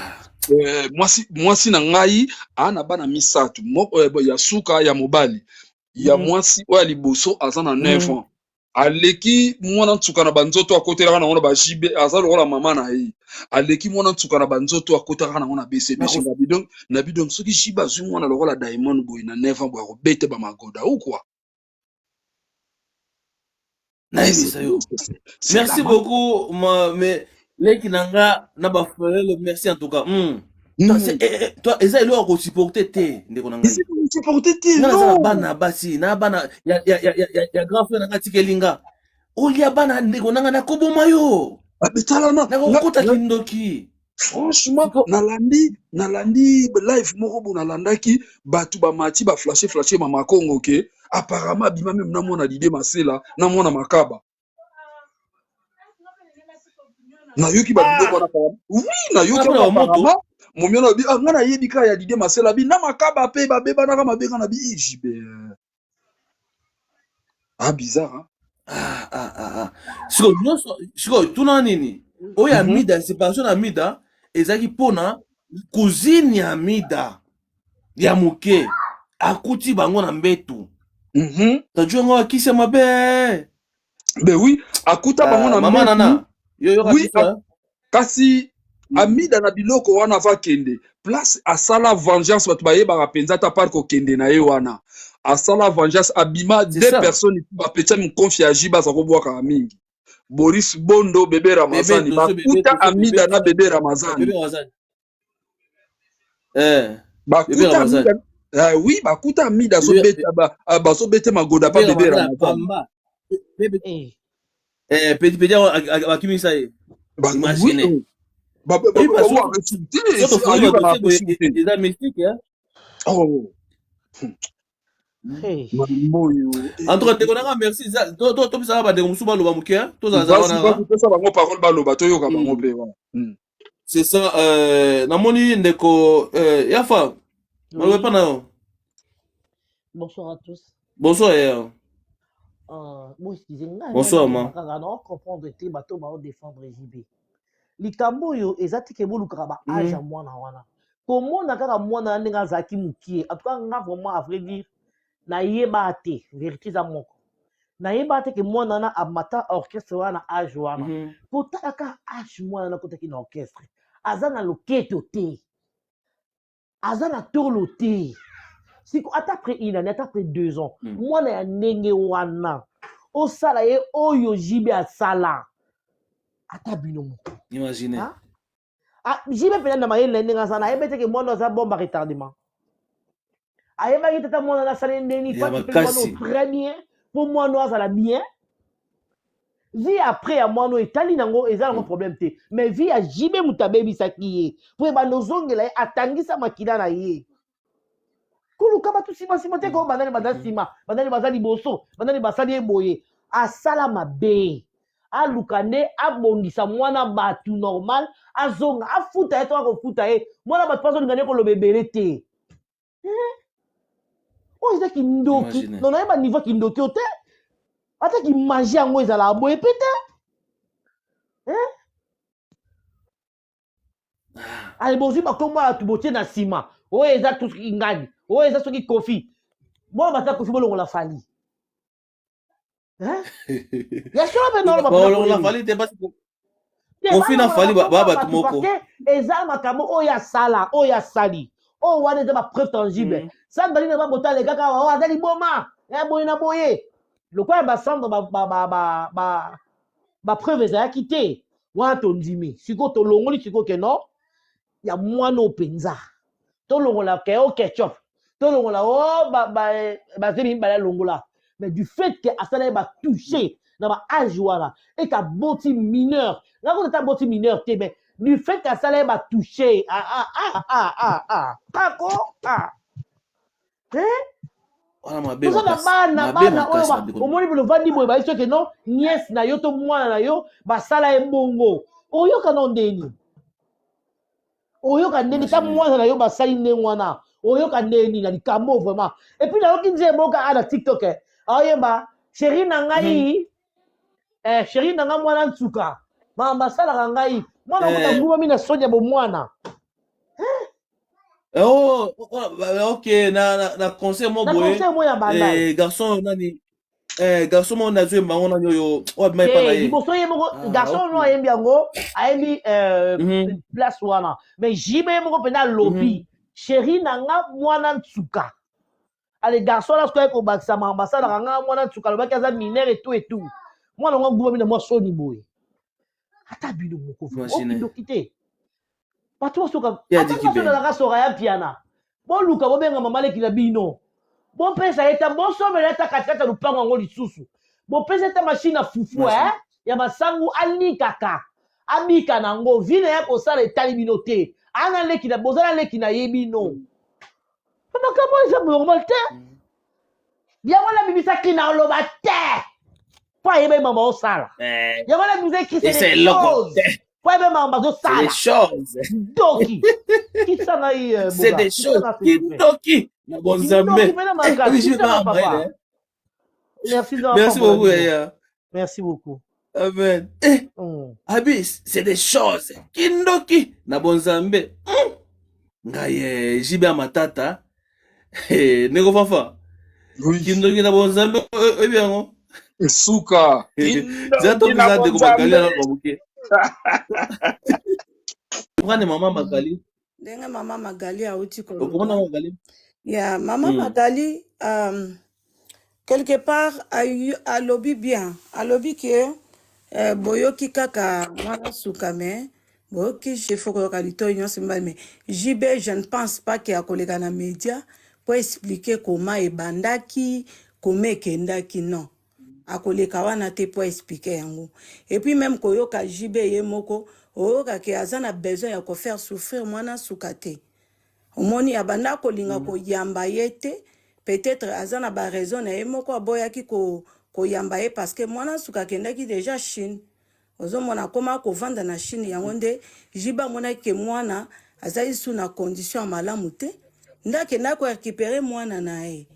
Speaker 6: mwasi na ngai aa na bana misato. Moko ya suka ya mobali, ya mwasi oyo ya liboso aza na 9 ans, aleki mwana nsuka na banzoto akotelaka nango na baJB, aza lokola mama na ye, aleki mwana nsuka na banzoto akotelaka nango na BCBG. Na bidon, soki JB azwi mwana lokola Diamond boye na 9 ans boye, akobete bamagoda ou quoi.
Speaker 2: Nayebisa yo. Merci beaucoup, ma, mais leki na nga na bafrère, merci en tout cas. Toi, eza eloko ya kosupporter te, ndeko na ngai.
Speaker 6: Supporter te.
Speaker 2: Nga naza na
Speaker 6: Non.
Speaker 2: bana basi, na bana ya grand frère na nga, atikeli nga. Olia bana ndeko na nga, nakoboma yo.
Speaker 6: Tala na
Speaker 2: Nakokota kindoki.
Speaker 6: Franchement, nalandi live moko bo nalandaki bato bamati baflashe flashe mama Kongo ke apparemment abima même na mwana Dide Masela na mwana Makaba. Nayoki babiloko wana, oui, nayoki
Speaker 2: Wana
Speaker 6: yango.
Speaker 2: mpona bamoto.
Speaker 6: Apparemment momiana alobi: "Ah, nga nayebi kaka ya Dide Masela bi na Makaba mpe babebanaka mabenga na bi JB." Ah, bizarre, hein?
Speaker 2: Ah, ah, ah, ah. Sikoyo nyonso, sikoyo tuna nini oyo ya Mida, séparation na Mida ezalaki mpona cousine ya Mida ya moke akuti bango na mbetu. Taju yango akisi ya mabe.
Speaker 6: Ben oui, akuta bango
Speaker 2: Ah,
Speaker 6: na
Speaker 2: mama
Speaker 6: mbetu.
Speaker 2: Nana, yo yoka
Speaker 6: Oui,
Speaker 2: biso, hein?
Speaker 6: Kasi Amida na biloko wana ava kende place asala vengeance, bato bayebaka mpenza ata par kokende na ye wana asala vengeance, abima
Speaker 2: C'est
Speaker 6: deux
Speaker 2: ça.
Speaker 6: personnes bapetia mikonfi ya JB, aza kobwakaka mingi Boris Bondo, Bebe Ramazani.
Speaker 2: Bebe Doso, Bebe
Speaker 6: Bakuta
Speaker 2: Doso,
Speaker 6: Amida
Speaker 2: Bebe
Speaker 6: na Bebe Ramazani.
Speaker 2: Bebe Ramazani. Eh, Bebe
Speaker 6: Bakuta
Speaker 2: Ramazani.
Speaker 6: Amida, oui, bakuta Amida
Speaker 2: Bebe
Speaker 6: azobeta bazobeta magoda pa
Speaker 2: Bebe
Speaker 6: Bebe
Speaker 2: Ramazani
Speaker 6: Ramazani.
Speaker 2: Pamba. Bebe
Speaker 7: Eh.
Speaker 2: eh petit petit bakimisa ye. Imaginez.
Speaker 6: Oui,
Speaker 2: Oui, parce que
Speaker 6: insulté
Speaker 2: so tofungoli
Speaker 6: ayuka na
Speaker 2: badossier boye,
Speaker 6: insulté.
Speaker 2: eza mystique, hein?
Speaker 6: Oh.
Speaker 7: Hey.
Speaker 6: Mamboyo.
Speaker 2: En tout cas, ndeko nanga, merci. Topesaka bandeko mosusu baloba moke, hein? Tozala
Speaker 6: Basi
Speaker 2: wana.
Speaker 6: basi, pesa bango parole, baloba, toyoka bango mpe wana.
Speaker 2: C'est ça, namoni ndeko Yafa maloba epa
Speaker 7: Oui.
Speaker 2: na yo.
Speaker 7: Bonsoir à tous.
Speaker 2: Bonsoir ya.
Speaker 7: Bon, excusez ngai.
Speaker 2: Bonsoir, ma.
Speaker 7: Kaka na comprendre te bato bao défendre JB. Likambo oyo eza tike bolukaka ba age ya mwana wana. Komona kaka mwana wana ndenge azalaki mokie. En tout cas, nga vraiment, à vrai dire, nayeba te, vérité eza moko. Nayeba te ke mwana wana amata orchestre wana na age wana. Kotala kaka age mwana wana akotaki na orchestre. Aza na loketo te. Aza na tolo te. Siko ata après une année, ata après 2 ans, mwana ya ndenge wana osala ye oyo JB asala, ata bino moko.
Speaker 2: Imagine.
Speaker 7: Ah? Ah, JB mpenza na mayele na ye ndenge aza na, ayebi teke mwana aza bombe retardement, ayebaki tata mwana wana asali ndenge
Speaker 2: Ya
Speaker 7: nini mwana
Speaker 2: makasi.
Speaker 7: oyo très bien mpo mwana oyo azala bien. Vie après ya mwana oyo etali nango, eza nango problème te, mais vie ya JB, moto abebisaki ye po ebanda ozongela ye, atangisa makila na ye. Koluka bato nsima nsima te, ko bandani baza nsima, bandani baza liboso, bandani basali ye boye, asala mabe, aluka nde abongisa mwana bato normal, azonga, afuta ye to akofuta ye. Mwana bato azolinga nde koloba ebele te. Oyo eza kindoki.
Speaker 2: Imagine.
Speaker 7: Non, nayeba niveau kindoki oyo te, ata kimagie yango ezalaka boye mpe te. Eh? Ale, bozwi bakombo ya bato botie na nsima, oyo eza soki ngani, oyo eza soki Kofi, bona baza Kofi, bolongola Fally. Hein? Ya solo mpe naoloba.
Speaker 2: Balongola Fally te, basi.
Speaker 7: Te,
Speaker 2: Koffi na
Speaker 7: balongola
Speaker 2: Fally ba
Speaker 7: bakombo ya
Speaker 2: bato
Speaker 7: bato
Speaker 2: moko.
Speaker 7: parce que eza makambo oyo asala, oyo asali. Oyo wana eza ba preuve tangible. Sandra Lina ba bota alekaka awa, oyo aza liboma, ya boye na boye. Lokola ba Sandra ba ba ba ba ba ba preuve ezalaki te, wana tondimi. Sikoyo tolongoli sikoyo ke non, ya mwana oyo mpenza. Tolongola ke o ketchup, tolongola o ba ba bazemi mibale alongola. Mais du fait que asala ye ba toucher na ba age wana et qu'aboti mineur, nga kuta ata aboti mineur te mais du fait que asala ye ba toucher ah ah ah ah ah ah kako ah eh
Speaker 2: Wana mabe
Speaker 7: toza na
Speaker 2: makasi.
Speaker 7: bana
Speaker 2: Mabe
Speaker 7: bana oyo
Speaker 2: makasi
Speaker 7: ba-
Speaker 2: bandeko.
Speaker 7: omoni bino ovandi boye bayebi soki non nièce na yo to mwana na yo basala ye bongo oyoka nao ndeni oyoka ndeni ta
Speaker 2: Imagine.
Speaker 7: mwana na yo basali ndenge wana oyoka ndeni na likambo vraiment et puis nayoki nzembo oka a na tiktok eh. aoyemba chéri na ngai eh, chéri na ngai mwana nsuka makambo asalaka ngai mwana okuta
Speaker 2: Eh,
Speaker 7: ngumami na soni ya bomwana
Speaker 2: oh, oh, oh, ok, na conseil mo
Speaker 7: na
Speaker 2: boye.
Speaker 7: conseil mo ya bandal
Speaker 2: Eh, garçon nani eh, garçon mo nazwi bango nani oyo oyo abima epa na
Speaker 7: te
Speaker 2: ye.
Speaker 7: liboso ye moko
Speaker 2: Ah,
Speaker 7: garçon
Speaker 2: ok.
Speaker 7: ono ayembi yango ayembi place wana mais JB ye moko mpenza alobi chéri na nga mwana nsuka ale garçon wana soki aye kobakisa makambo asalaka nga mwana nsuka alobaki aza mineur etu etu mwana ngo agumami na mwa soni boye ata bino moko vraiment
Speaker 2: Imagine.
Speaker 7: okindoki te bato basoka
Speaker 2: Ye
Speaker 7: ata
Speaker 2: adiki ben.
Speaker 7: basonalaka soka ya mpiana boluka bobenga mama leki na bino bopesa ye ta bosomela ye ta katikati ya lupango yango lisusu bopesa ye ta machine ya fufu
Speaker 2: Imagine.
Speaker 7: eh, ya masangu alikaka abika na yango vi na ye kosala etali bino te ana leki na boza na leki na ye bino makambo eza normal te yango nabimisaki na oloba te mpo ayeba ye mama osala
Speaker 2: Eh,
Speaker 7: yango nabimisaki
Speaker 2: et
Speaker 7: c'est
Speaker 2: c'est
Speaker 7: des
Speaker 2: eloko
Speaker 7: choses
Speaker 2: te.
Speaker 7: mpo ayeba mama
Speaker 2: C'est des
Speaker 7: bazosala
Speaker 2: choses.
Speaker 7: ndoki kisa ngai
Speaker 2: C'est
Speaker 7: boga
Speaker 2: des
Speaker 7: kisa
Speaker 2: choses.
Speaker 7: nga s'il te plaît
Speaker 2: Kindoki na
Speaker 7: kindoki
Speaker 2: bonzambe.
Speaker 7: mpena
Speaker 2: Eh,
Speaker 7: makasi
Speaker 2: oui, je vais
Speaker 7: kisa nga
Speaker 2: pas
Speaker 7: papa
Speaker 2: en
Speaker 7: merci nzambe
Speaker 2: Merci
Speaker 7: apambola
Speaker 2: beaucoup,
Speaker 7: bino
Speaker 2: Yaya.
Speaker 7: merci beaucoup
Speaker 2: Amen. Eh, Abi, c'est des choses. Kindoki na bonzambe. Ngai eh, JB ya matata. Eh, ndeko Fafa.
Speaker 6: Oui.
Speaker 2: Kindoki na bonzambe oyebi yango.
Speaker 6: Suka.
Speaker 2: Za
Speaker 6: Kindoki na
Speaker 2: topesa ndeko Magali
Speaker 6: bonzambe.
Speaker 2: na moke. Prendre maman Magali.
Speaker 1: Ndenge mama Magali auti
Speaker 2: Okomona
Speaker 1: koloba.
Speaker 2: Magali.
Speaker 1: Ya mama Magali quelque part alobi bien, alobi ke boyoki kaka mwana suka mais boyoki je faut koyoka litoi nyonso mibale mais JB je ne pense pas ke akoleka na média po expliquer comment ebandaki, comment ekendaki non. Akoleka wana te po expliquer yango. Et puis même koyoka JB ye moko oyoka ke aza na besoin ya ko faire souffrir mwana suka te. Omoni abanda kolinga koyamba ye te, peut-être aza na ba raison na ye moko aboyaki koyamba ye parce que mwana suka akendaki déjà Chine. Ozomona akoma kovanda na Chine yango nde JB amonaki ke mwana azali su na condition ya malamu te nde akendaki korécupérer mwana na ye.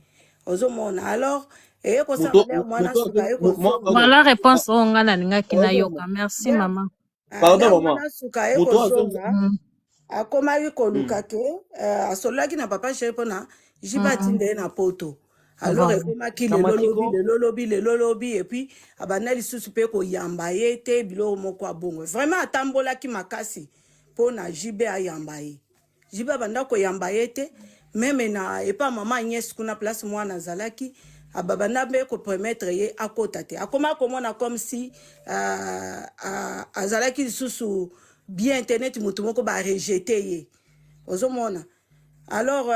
Speaker 1: Ozomona alors eye kosala
Speaker 2: Moto
Speaker 1: lere mwana
Speaker 2: moto
Speaker 1: suka aye
Speaker 2: mo-
Speaker 1: kozonga
Speaker 8: Voilà réponse oyo nga nalingaki
Speaker 2: pardon
Speaker 8: nayoka. Merci
Speaker 1: nde
Speaker 8: mama.
Speaker 2: pardon
Speaker 1: nde
Speaker 2: maman.
Speaker 1: mwana suka aye
Speaker 2: Moto azo
Speaker 1: kozonga akomaki koluka ke asololaki na papa chéri mpona JB atinda ye na poto. Alors
Speaker 8: Voilà.
Speaker 1: ekomaki
Speaker 7: na
Speaker 1: lelo lobi
Speaker 7: matiko
Speaker 1: lelo lobi lelo lobi et puis abanda lisusu mpe koyamba ye te biloko moko abongo. Vraiment atambolaki makasi mpona JB ayamba ye. JB abanda koyamba ye te meme na epa mama Agnès kuna place mwana azalaki ababanda mpe kopermettre ye akota te. Akoma komona comme si azalaki lisusu bien te neti motu moko barejeter ye. Ozomona alors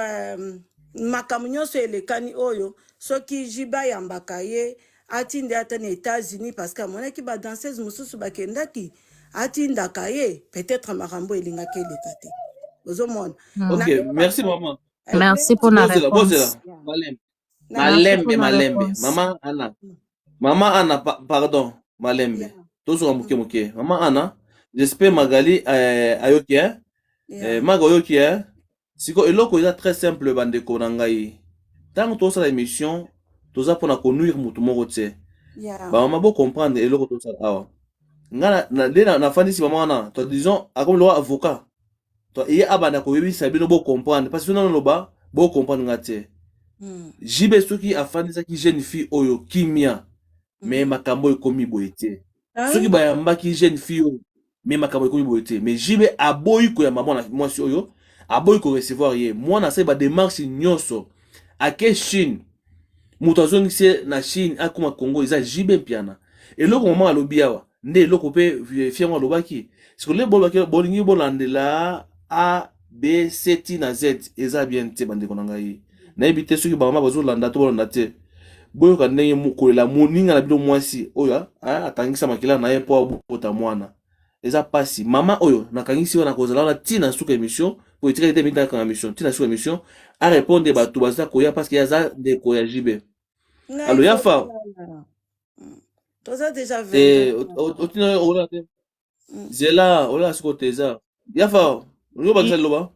Speaker 1: makambo nyonso elekani oyo soki JB ayambaka ye atinde ata na États-Unis parce que amonaki badanseuse mosusu bakendaki atindaka ye peut-être makambo elingaki eleka te. Ozomona
Speaker 2: Ok, merci maman.
Speaker 8: Merci pour la
Speaker 2: Bozela,
Speaker 8: réponse.
Speaker 2: bozela. Malembe.
Speaker 8: Merci
Speaker 2: Malembe,
Speaker 8: pour la
Speaker 2: malembe.
Speaker 8: réponse.
Speaker 2: Maman Anna. Maman Anna, pardon, malembe. Tozoka moke moke. Maman Anna, j'espère Magali ayoki hein? Maga oyoki hein? Siko eloko eza très simple bandeko na ngai. Tango tosala émission, toza mpona konuire mutu moko te. Ba mama bo comprendre eloko tosala awa. Nga nde nafandisi mama wana, to disons akomi lokola avocat. To ye abanda koyebisa bino bo comprendre parce que nano loba bo comprendre nga te. JB soki afandisaki jeune fille oyo kimia, mais makambo ekomi boye te. Soki bayambaki jeune fille oyo. Mais makambo ekomi boye te. Mais JB aboyi koyamba mwana mwasi oyo, aboyi ko recevoir ye. Mwana asali ba démarche nyonso. Ake Chine. Moto azongisi ye na Chine akoma Congo eza JB Mpiana. Eloko mama alobi awa nde eloko pe fiango alobaki. Sikoyo nde bolobaki bolingi bolandela A B C ti na Z eza bien te bandeko na ngai. Nayebi te soki ba mama bazolanda to bolanda te. Boyoka ndenge kolela moninga na bino mwasi oyo atangisa makila na ye mpo abota mwana. Eza pasi. Mama oyo nakangisi wana kozala wana ti na suka emission po etikali te mingi nakanga mission ti na suka emission a répondre bato baza koya parce que aza ndeko ya JB.
Speaker 1: Ngai
Speaker 2: Allo Yafa.
Speaker 1: tozala. Toza déjà
Speaker 2: Eh,
Speaker 1: 22
Speaker 2: otina ola te. Zela, ola siko te eza. Yafa, oyo bakisa liloba.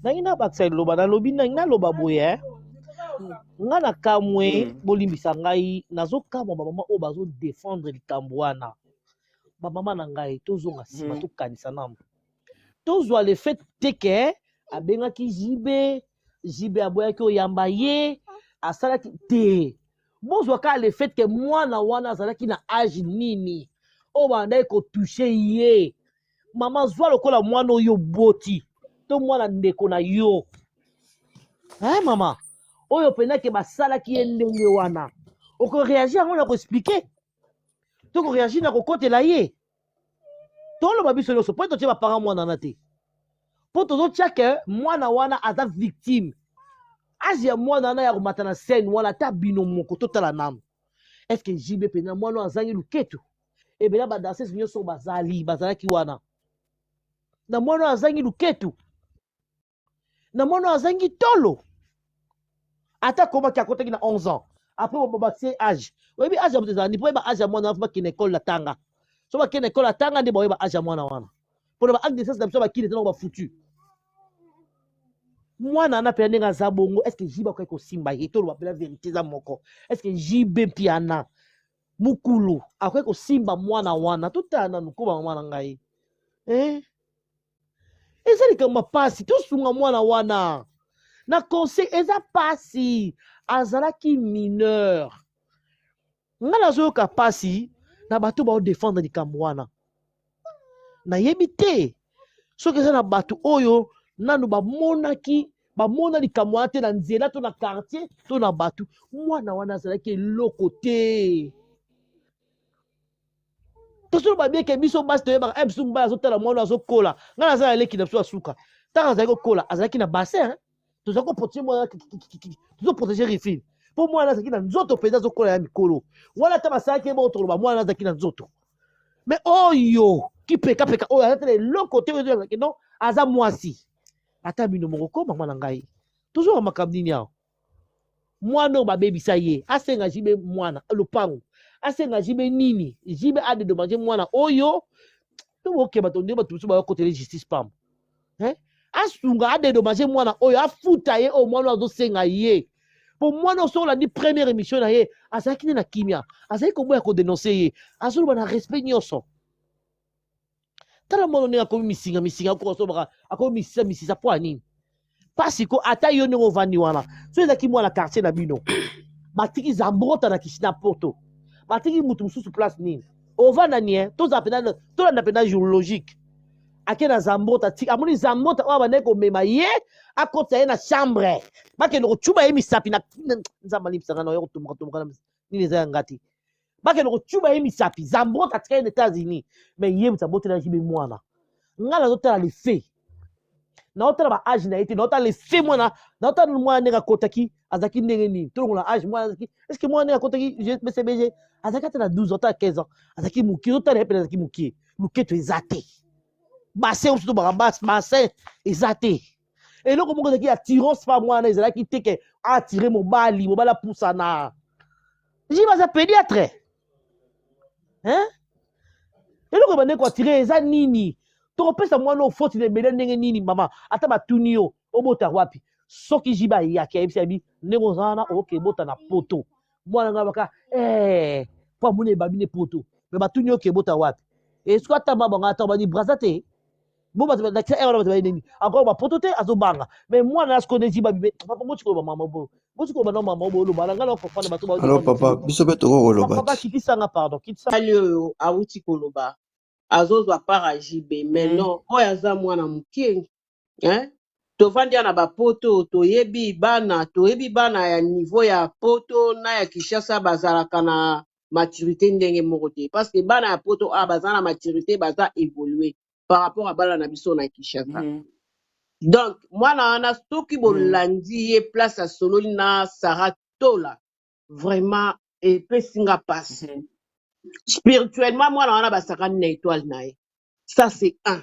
Speaker 7: Nangi nabakisa liloba, nalobi nangi naloba boye eh. Nga na kamwe, bolimbisa ngai, nazokamwa bamama oyo bazodefendre likambo wana. Bamama na ngai, tozonga nsima, tokanisa nanu. Tozwa le fait te ke abengaki JB, JB aboyaki oyamba ye, asalaki te. Bozwa kaka le fait ke mwana wana azalaki na age nini oyo bandaki kotouche ye. Mama, zwa lokola mwana oyo oboti to mwana ndeko na yo. Hein, mama, oyo mpenza ke basalaki ye ndenge wana, okoreagir yango na koexplike to koreagir na kokotela ye. Toloba biso nyonso po totie baparent mwana wana te, po tozotia ke mwana wana aza victime. Age ya mwana wana ya komata na scène wana, ata bino moko totala nanu. Est-ce que JB mpenza mwana oyo azangi luketu? Ebele ba danseuse nyonso bazali bazalaki wana, na mwana oyo azangi luketu, na mwana oyo azangi tolo. Ata komaki akotaki na 11 ans, après batie age. Oyebi age ya moto ezala ni po oyeba age ya mwana wana, bakende école na tanga. So bakende école na tanga nde baoyeba age ya mwana wana. Mpona ba acte de naissance na biso bakini eza bafutu. Mwana wana mpenza ndenge aza bongo, est ce que JB akoki kosimba ye? Toloba mpenza vérité eza moko. Est ce que JB Mpiana mokulu akoki kosimba mwana wana? Totala nanu koba mama na ngai. Eh? Eza likambo ya pasi, tosunga mwana wana na conseil. Eza pasi, azalaki mineur. Ngai nazoyoka pasi na bato baodefendre likambo wana. Nayebi te soki eza na bato oyo nanu bamonaki bamona likambo wana te na nzela to na quartier to na bato. Mwana wana azalaki eloko te. Tosolo babieke biso basi toyebaka biso mobali azotala mwana azokola. Ngai naza na leki na biso ya suka, ntango azalaki kokola azalaki na bassin, tozalaki koprotege mwana, tozoprotege rifine mpo mwana azalaki na nzoto mpenza azokola ya mikolo wana. Ata basalaki ye bongo, tokoloba mwana azalaki na nzoto. Mais oyo kipekapeka oyo aza te na eloko te, oyo azalaki non, aza mwasi. Ata bino moko koma mwana ngai, tozwaka makambo nini awa? Mwana oyo babebisa ye, asenga JB mwana lopango, asenga JB nini? JB adedommager mwana oyo. Tokokeba to nde bato mosusu bayokotele justice pamba. Hein? Asunga adedommager mwana oyo, afuta ye oyo mwana oyo azosenga ye. Po mwana oyo soki olandi première émission na ye, azalaki nde na kimia, azalaki koboya kodenonse ye, azoloba na respect nyonso. Tala mwana ndenge akomi misinga misinga, akoka asolobaka, akomi misisa misisa po ya nini? Pasi ko ata yo ndenge ovandi wana, so ezalaki mwana quartier na bino, batiki zambrota na kisi na poto, batiki mutu mosusu place nini ovanda nie? Tozala mpenza, tolanda mpenza jour logique. Ake na zambrota, amoni zambrota oyo abandaki komema ye, akotisa ye na chambre, bakende kocuba ye misapi na Nzambe alimbisanga na oyo kotumbuka tumbuka na nini eza ya ngati. Bakende kocuba ye misapi, zambrota atika ye na États-Unis, mais ye moto abotelaki be mwana. Ngai nazotala le fait, naotala ba age na ye te, naotala le fait mwana, naotala mwana ndenge akotaki, azalaki ndenge nini. Tolongola age mwana azalaki, est ce que mwana ndenge akotaki BCBG azalaki ata na 12 ans, ata 15 ans, azalaki mokie. Ozotala ye pene azalaki mokie, loketo eza te, bassin oyo tobaka bassin eza te, eloko moko ezalaki attirance pa mwana ezalaki te ke atire mobali, mobali apusana. JB aza pédiatre, hein? Eloko ebandeki koatire eza nini? Tokopesa mwana oyo foti na ebele ndenge nini? Mama, ata batuni yo obota wapi, soki JB ayaki ayebisi yabi ndenge oza wana, okoki ebota na poto. Mwana ngai baka po amoni ebabi ne poto, me batuni yo ke ebota wapi? Esoki ata mabanga ata bani braza te, bo bato balakisa wana bato baye nini encore bapoto te, azobanga. Mais mwana na sikoyo nde JB abibe. Papa, boti koloba mama bo, boti koloba na mama bo, oloba na ngai na comprendre bato.
Speaker 9: Alors papa, biso mpe toko koloba
Speaker 7: Papa,
Speaker 9: te.
Speaker 7: kitisanga, pardon, kitisa.
Speaker 5: Mobali oyo awuti koloba.
Speaker 9: Azozwa part ya JB mais non, oyo aza mwana mokie, hein? Tovandi ya na bapoto, toyebi bana, toyebi bana ya niveau ya poto na ya Kinshasa bazalaka na maturité ndenge moko te, parce que bana ya poto awa baza na maturité, baza évolué par rapport à bana na biso na Kinshasa. Donc mwana wana, soki bolandi ye place asololi na Sara Tola, vraiment epesi nga pasi. Spirituellement, mwana wana basakani na étoile na ye. Ça c'est un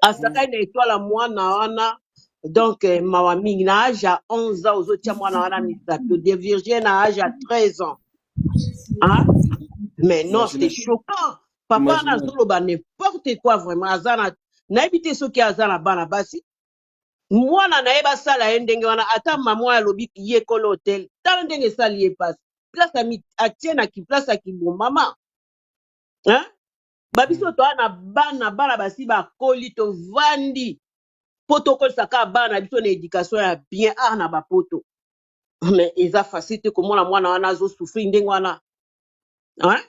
Speaker 9: asakani na étoile ya mwana wana. Donc mawa mingi, na age ya 11 ans ozotia mwana wana misato de virgin, na age ya 13 ans, hein? Mais non, c'est
Speaker 2: Imagine.
Speaker 9: choquant. Papa wana
Speaker 2: Imagine.
Speaker 9: azoloba n'importe quoi vraiment. Aza na, nayebi te soki aza na bana basi. Mwana na ye basala ye ndenge wana, ata mama oyo alobi ye kolo hotel, tala ndenge esali ye pasi, place atie na place ya kibomama, hein? Babiso toa na bana, bana basi bakoli, tovandi mpo tokolisa kaka bana na biso na éducation ya bien art na bapoto. Mais eza facile te komona mwana wana azosouffrir ndenge wana, hein?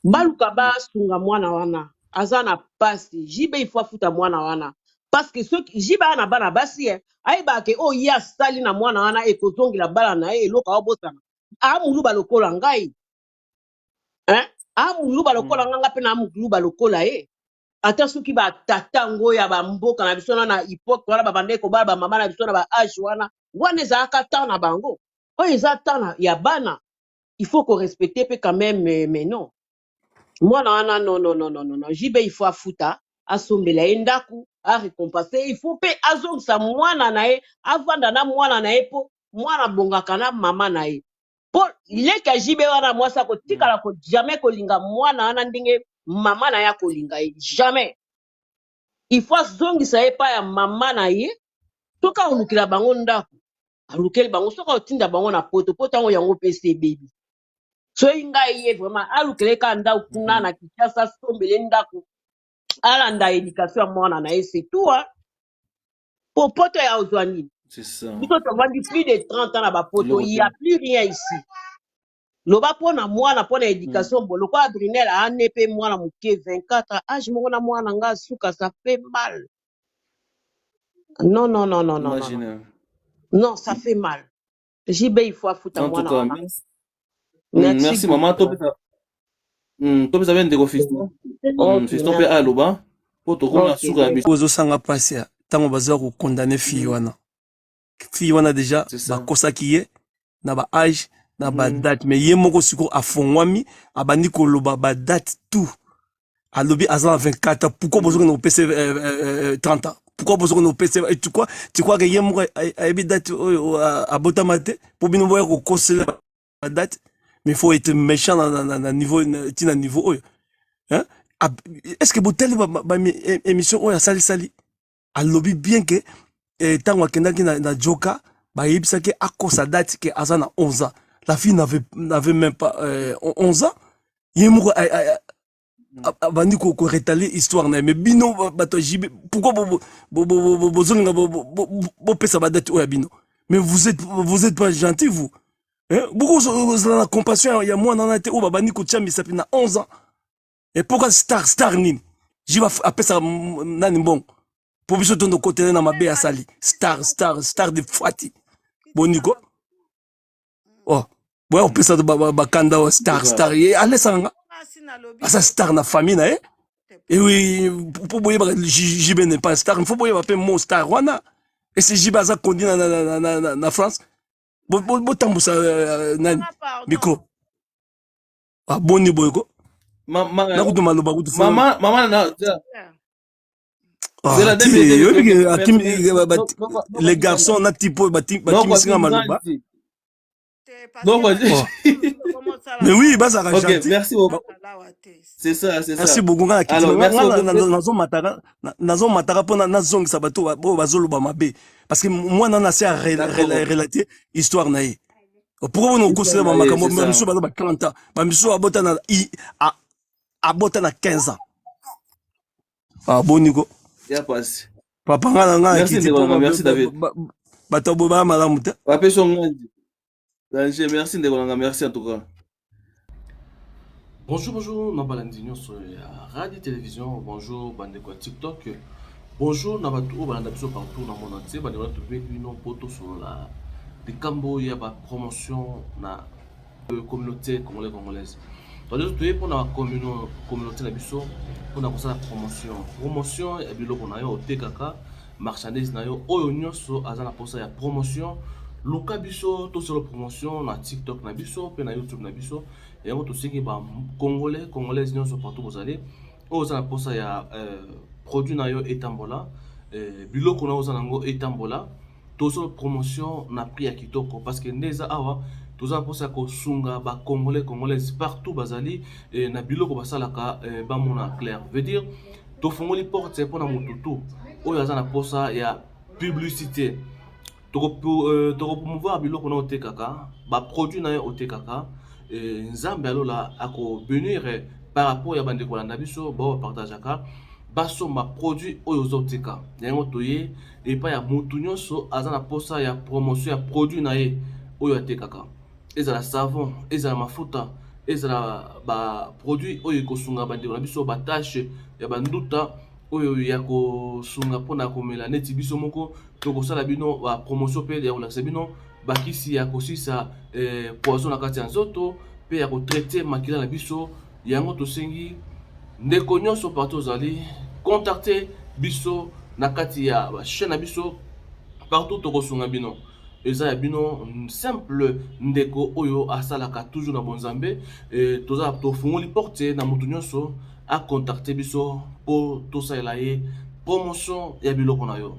Speaker 9: Baluka basunga mwana wana, aza na pasi. JB, il faut afuta mwana wana, parce que soki JB aya na bana basi, ye ayebaka ke oyo ye asali na mwana wana ekozongela bana na ye. Eloko aobosana, amuluba lokola ngai, hein? Amuluba lokola nga, nga mpe na amuluba lokola ye. Ata soki batata yango ya bamboka na biso na époque wana babandaki kobala bamama na biso na ba âge wana, wana ezalaka temps na bango. Oyo eza temps ya bana, il faut korespecter mpe quand même. Mais non, mwana wana, non, non, non, non, non, non. JB, il faut afuta, asombela ye ndako, arécompense. Il faut mpe azongisa mwana na ye, avanda na mwana na ye, mpo mwana abongaka na mama na ye. Mpo leki ya JB wana mwasi akotikala ko jamais kolinga mwana wana ndenge mama na ye akolinga ye, jamais. Il faut azongisa ye epai ya mama na ye. Soki akolukela bango ndako, alukeli bango. Soki akotinda bango na poto, po ntango yango mpe esi ebebi. Soki ngai ye, vraiment, alukela ye kaka ndako kuna na Kinshasa, asombele ndako, alanda éducation ya mwana na ye, c'est tout, hein. Po poto ya ozwa nini?
Speaker 2: C'est ça.
Speaker 9: Biso tovandi plus de 30 ans na bapoto,
Speaker 2: Eloko
Speaker 9: il y a
Speaker 2: te.
Speaker 9: plus rien ici. Loba mpo na mwana, mpo na éducation. Bo lokola Brunel aane mpe mwana moke, 24 âge moko na mwana nga suka, ça fait mal. Non, non, non, non, non, non, non.
Speaker 2: Imagine.
Speaker 9: Non, ça fait mal. JB, il faut afuta
Speaker 2: En tout
Speaker 9: mwana
Speaker 2: cas,
Speaker 9: wana.
Speaker 2: merci.
Speaker 9: Merci
Speaker 2: Merci mama.
Speaker 9: beaucoup.
Speaker 2: Topesa mpe ndeko Fiston.
Speaker 9: Ok.
Speaker 2: Fiston mpe
Speaker 9: Merci.
Speaker 2: aloba mpo tokomi na suka ya biso.
Speaker 10: Ozosanga mpasi ya ntango baza kokondane fille wana. Fille wana déjà
Speaker 2: C'est ça.
Speaker 10: bakosaki ye na ba âge, na badate, mais ye moko sikoyo afongwami, abandi koloba badate tout. Alobi aza na 24 ans. Pourquoi bozokende kopesa 30 ans? Pourquoi bozokende kopesa? Tu crois que ye moko ayebi date oyo abotama te mpo bino boya kokosela badate? Mais faut être méchant na niveau ntina niveau oyo, hein? Est ce que botali ba émission oyo asalisali? Alobi bien ke ntango akendaki na joka, bayebisaki akosa date ke aza na 11 ans. La fille n'avait même pas 11 ans. Ye moko abandi korétaler histoire na ye. Mais bino bato ya JB, pourquoi bozolinga bopesa badate oyo ya bino? Mais vous êtes pas gentil, vous, hein? Bokozala na compassion ya mwana wana te oyo babandi kotia misapi na 11 ans. Et pourquoi star, star nini JB apesaka nani mbongo mpo biso tondo kotele na mabe asali? Star, star, star de fwati boniko. Oh, boya kopesa bakanda oyo star, star. Ye alesaka nga aza star na famille na ye. Et oui, mpo boyebaka JB n'est pas star, il faut boyeba mpe mo star wana. Ese JB aza kondi na France. Botambusa nani micro aboni boye ko nakutu maloba kutu.
Speaker 2: Mama, mama na
Speaker 10: Ah, oyebi les garçons na type oyo bakimisinga maloba.
Speaker 2: Oh.
Speaker 10: Mais oui, bazalaka
Speaker 2: Ok,
Speaker 10: gentil.
Speaker 2: merci beaucoup. C'est ça, c'est ça.
Speaker 10: Merci beaucoup. Nga
Speaker 2: Alors, merci beaucoup.
Speaker 10: Nazomataka mpo nazongisa bato oyo bazoloba mabe, parce que mwana na se arelater histoire na ye. Pourquoi bona okosela bamakambo? Bamisusu baza ba 30 ans, bamisusu abota na abota na 15 ans. Ah, boni ko.
Speaker 2: Ya pasi.
Speaker 10: Papa, nga na nga.
Speaker 2: Merci ndeko nanga, merci David.
Speaker 10: Bato boye baya malamu te.
Speaker 2: Bapesi ngandi. Danger, merci ndeko nanga, merci en tout cas. Bonjour, bonjour, na balandi nyonso ya radio télévision, bonjour bandeko ya TikTok, bonjour na bato oyo balanda biso partout na monde entier, bandeko na tobengi bino mpo tosolola likambo ya ba promotion na communauté congolais congolaise. Tozo toye mpona communauté na biso mpona kosala promotion, promotion ya biloko na yo otekaka, marchandise na yo, oyo nyonso aza na posa ya promotion, luka biso tosala promotion na TikTok na biso mpe na YouTube na biso. Yango tosengi ba congolais congolaise nyonso partout bozali, oyo oza na posa ya produit na yo etambola, biloko na yo oza nango etambola, tozosala promotion na prix ya kitoko, parce que nde eza awa toza na mposa ya kosunga ba congolais congolaise partout bazali, na biloko basalaka, bamona clair. Veut dire tofungoli porte mpona motu tu oyo aza na posa ya publicité. Tokopromouvoir biloko na otekaka, baproduit na yo otekaka. Nzambe alola akobénir par rapport ya bandeko balanda biso, bao bapartageaka, basomba produit oyo ozoteka. Yango toye epai ya motu nyonso aza na posa ya promotion ya produit na ye oyo atekaka, ezala savon, ezala mafuta, ezala baproduit oyo ekosunga bandeko na biso, batache ya banduta oyo ya kosunga mpona komela. Neti biso moko tokosala bino bapromotion mpe ya kolakisa bino bakisi ya kosisa poison na kati ya nzoto mpe ya kotraiter makila na biso. Yango tosengi ndeko nyonso partout ozali, contacte biso na kati ya bachaîne na biso partout, tokosunga bino. Eza ya bino simple ndeko oyo asalaka toujours na bonzambe. Toza tofungoli porte na motu nyonso acontacte biso mpo tosalela ye promotion ya biloko na yo.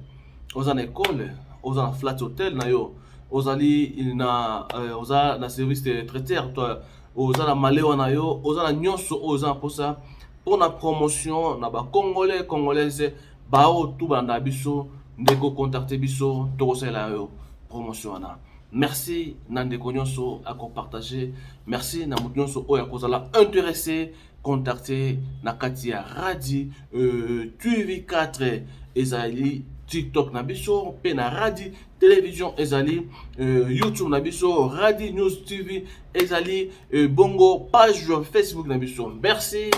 Speaker 2: Oza na ekole, oza na flat hotel na yo, ozali na oza na service de traiteur to oza na malewa na yo, oza na nyonso oyo oza na mposa mpona promotion na bacongolais congolaise bao tu balanda biso, ndeko contacte biso, tokosalela yo promotion wana. Merci na ndeko nyonso akopartage, merci na moto nyonso oyo akozala intéressé, contacte na kati ya radi TV4, ezali TikTok na biso, mpe na radi télévision ezali YouTube na biso, Radi News TV ezali bongo page Facebook na biso. Merci.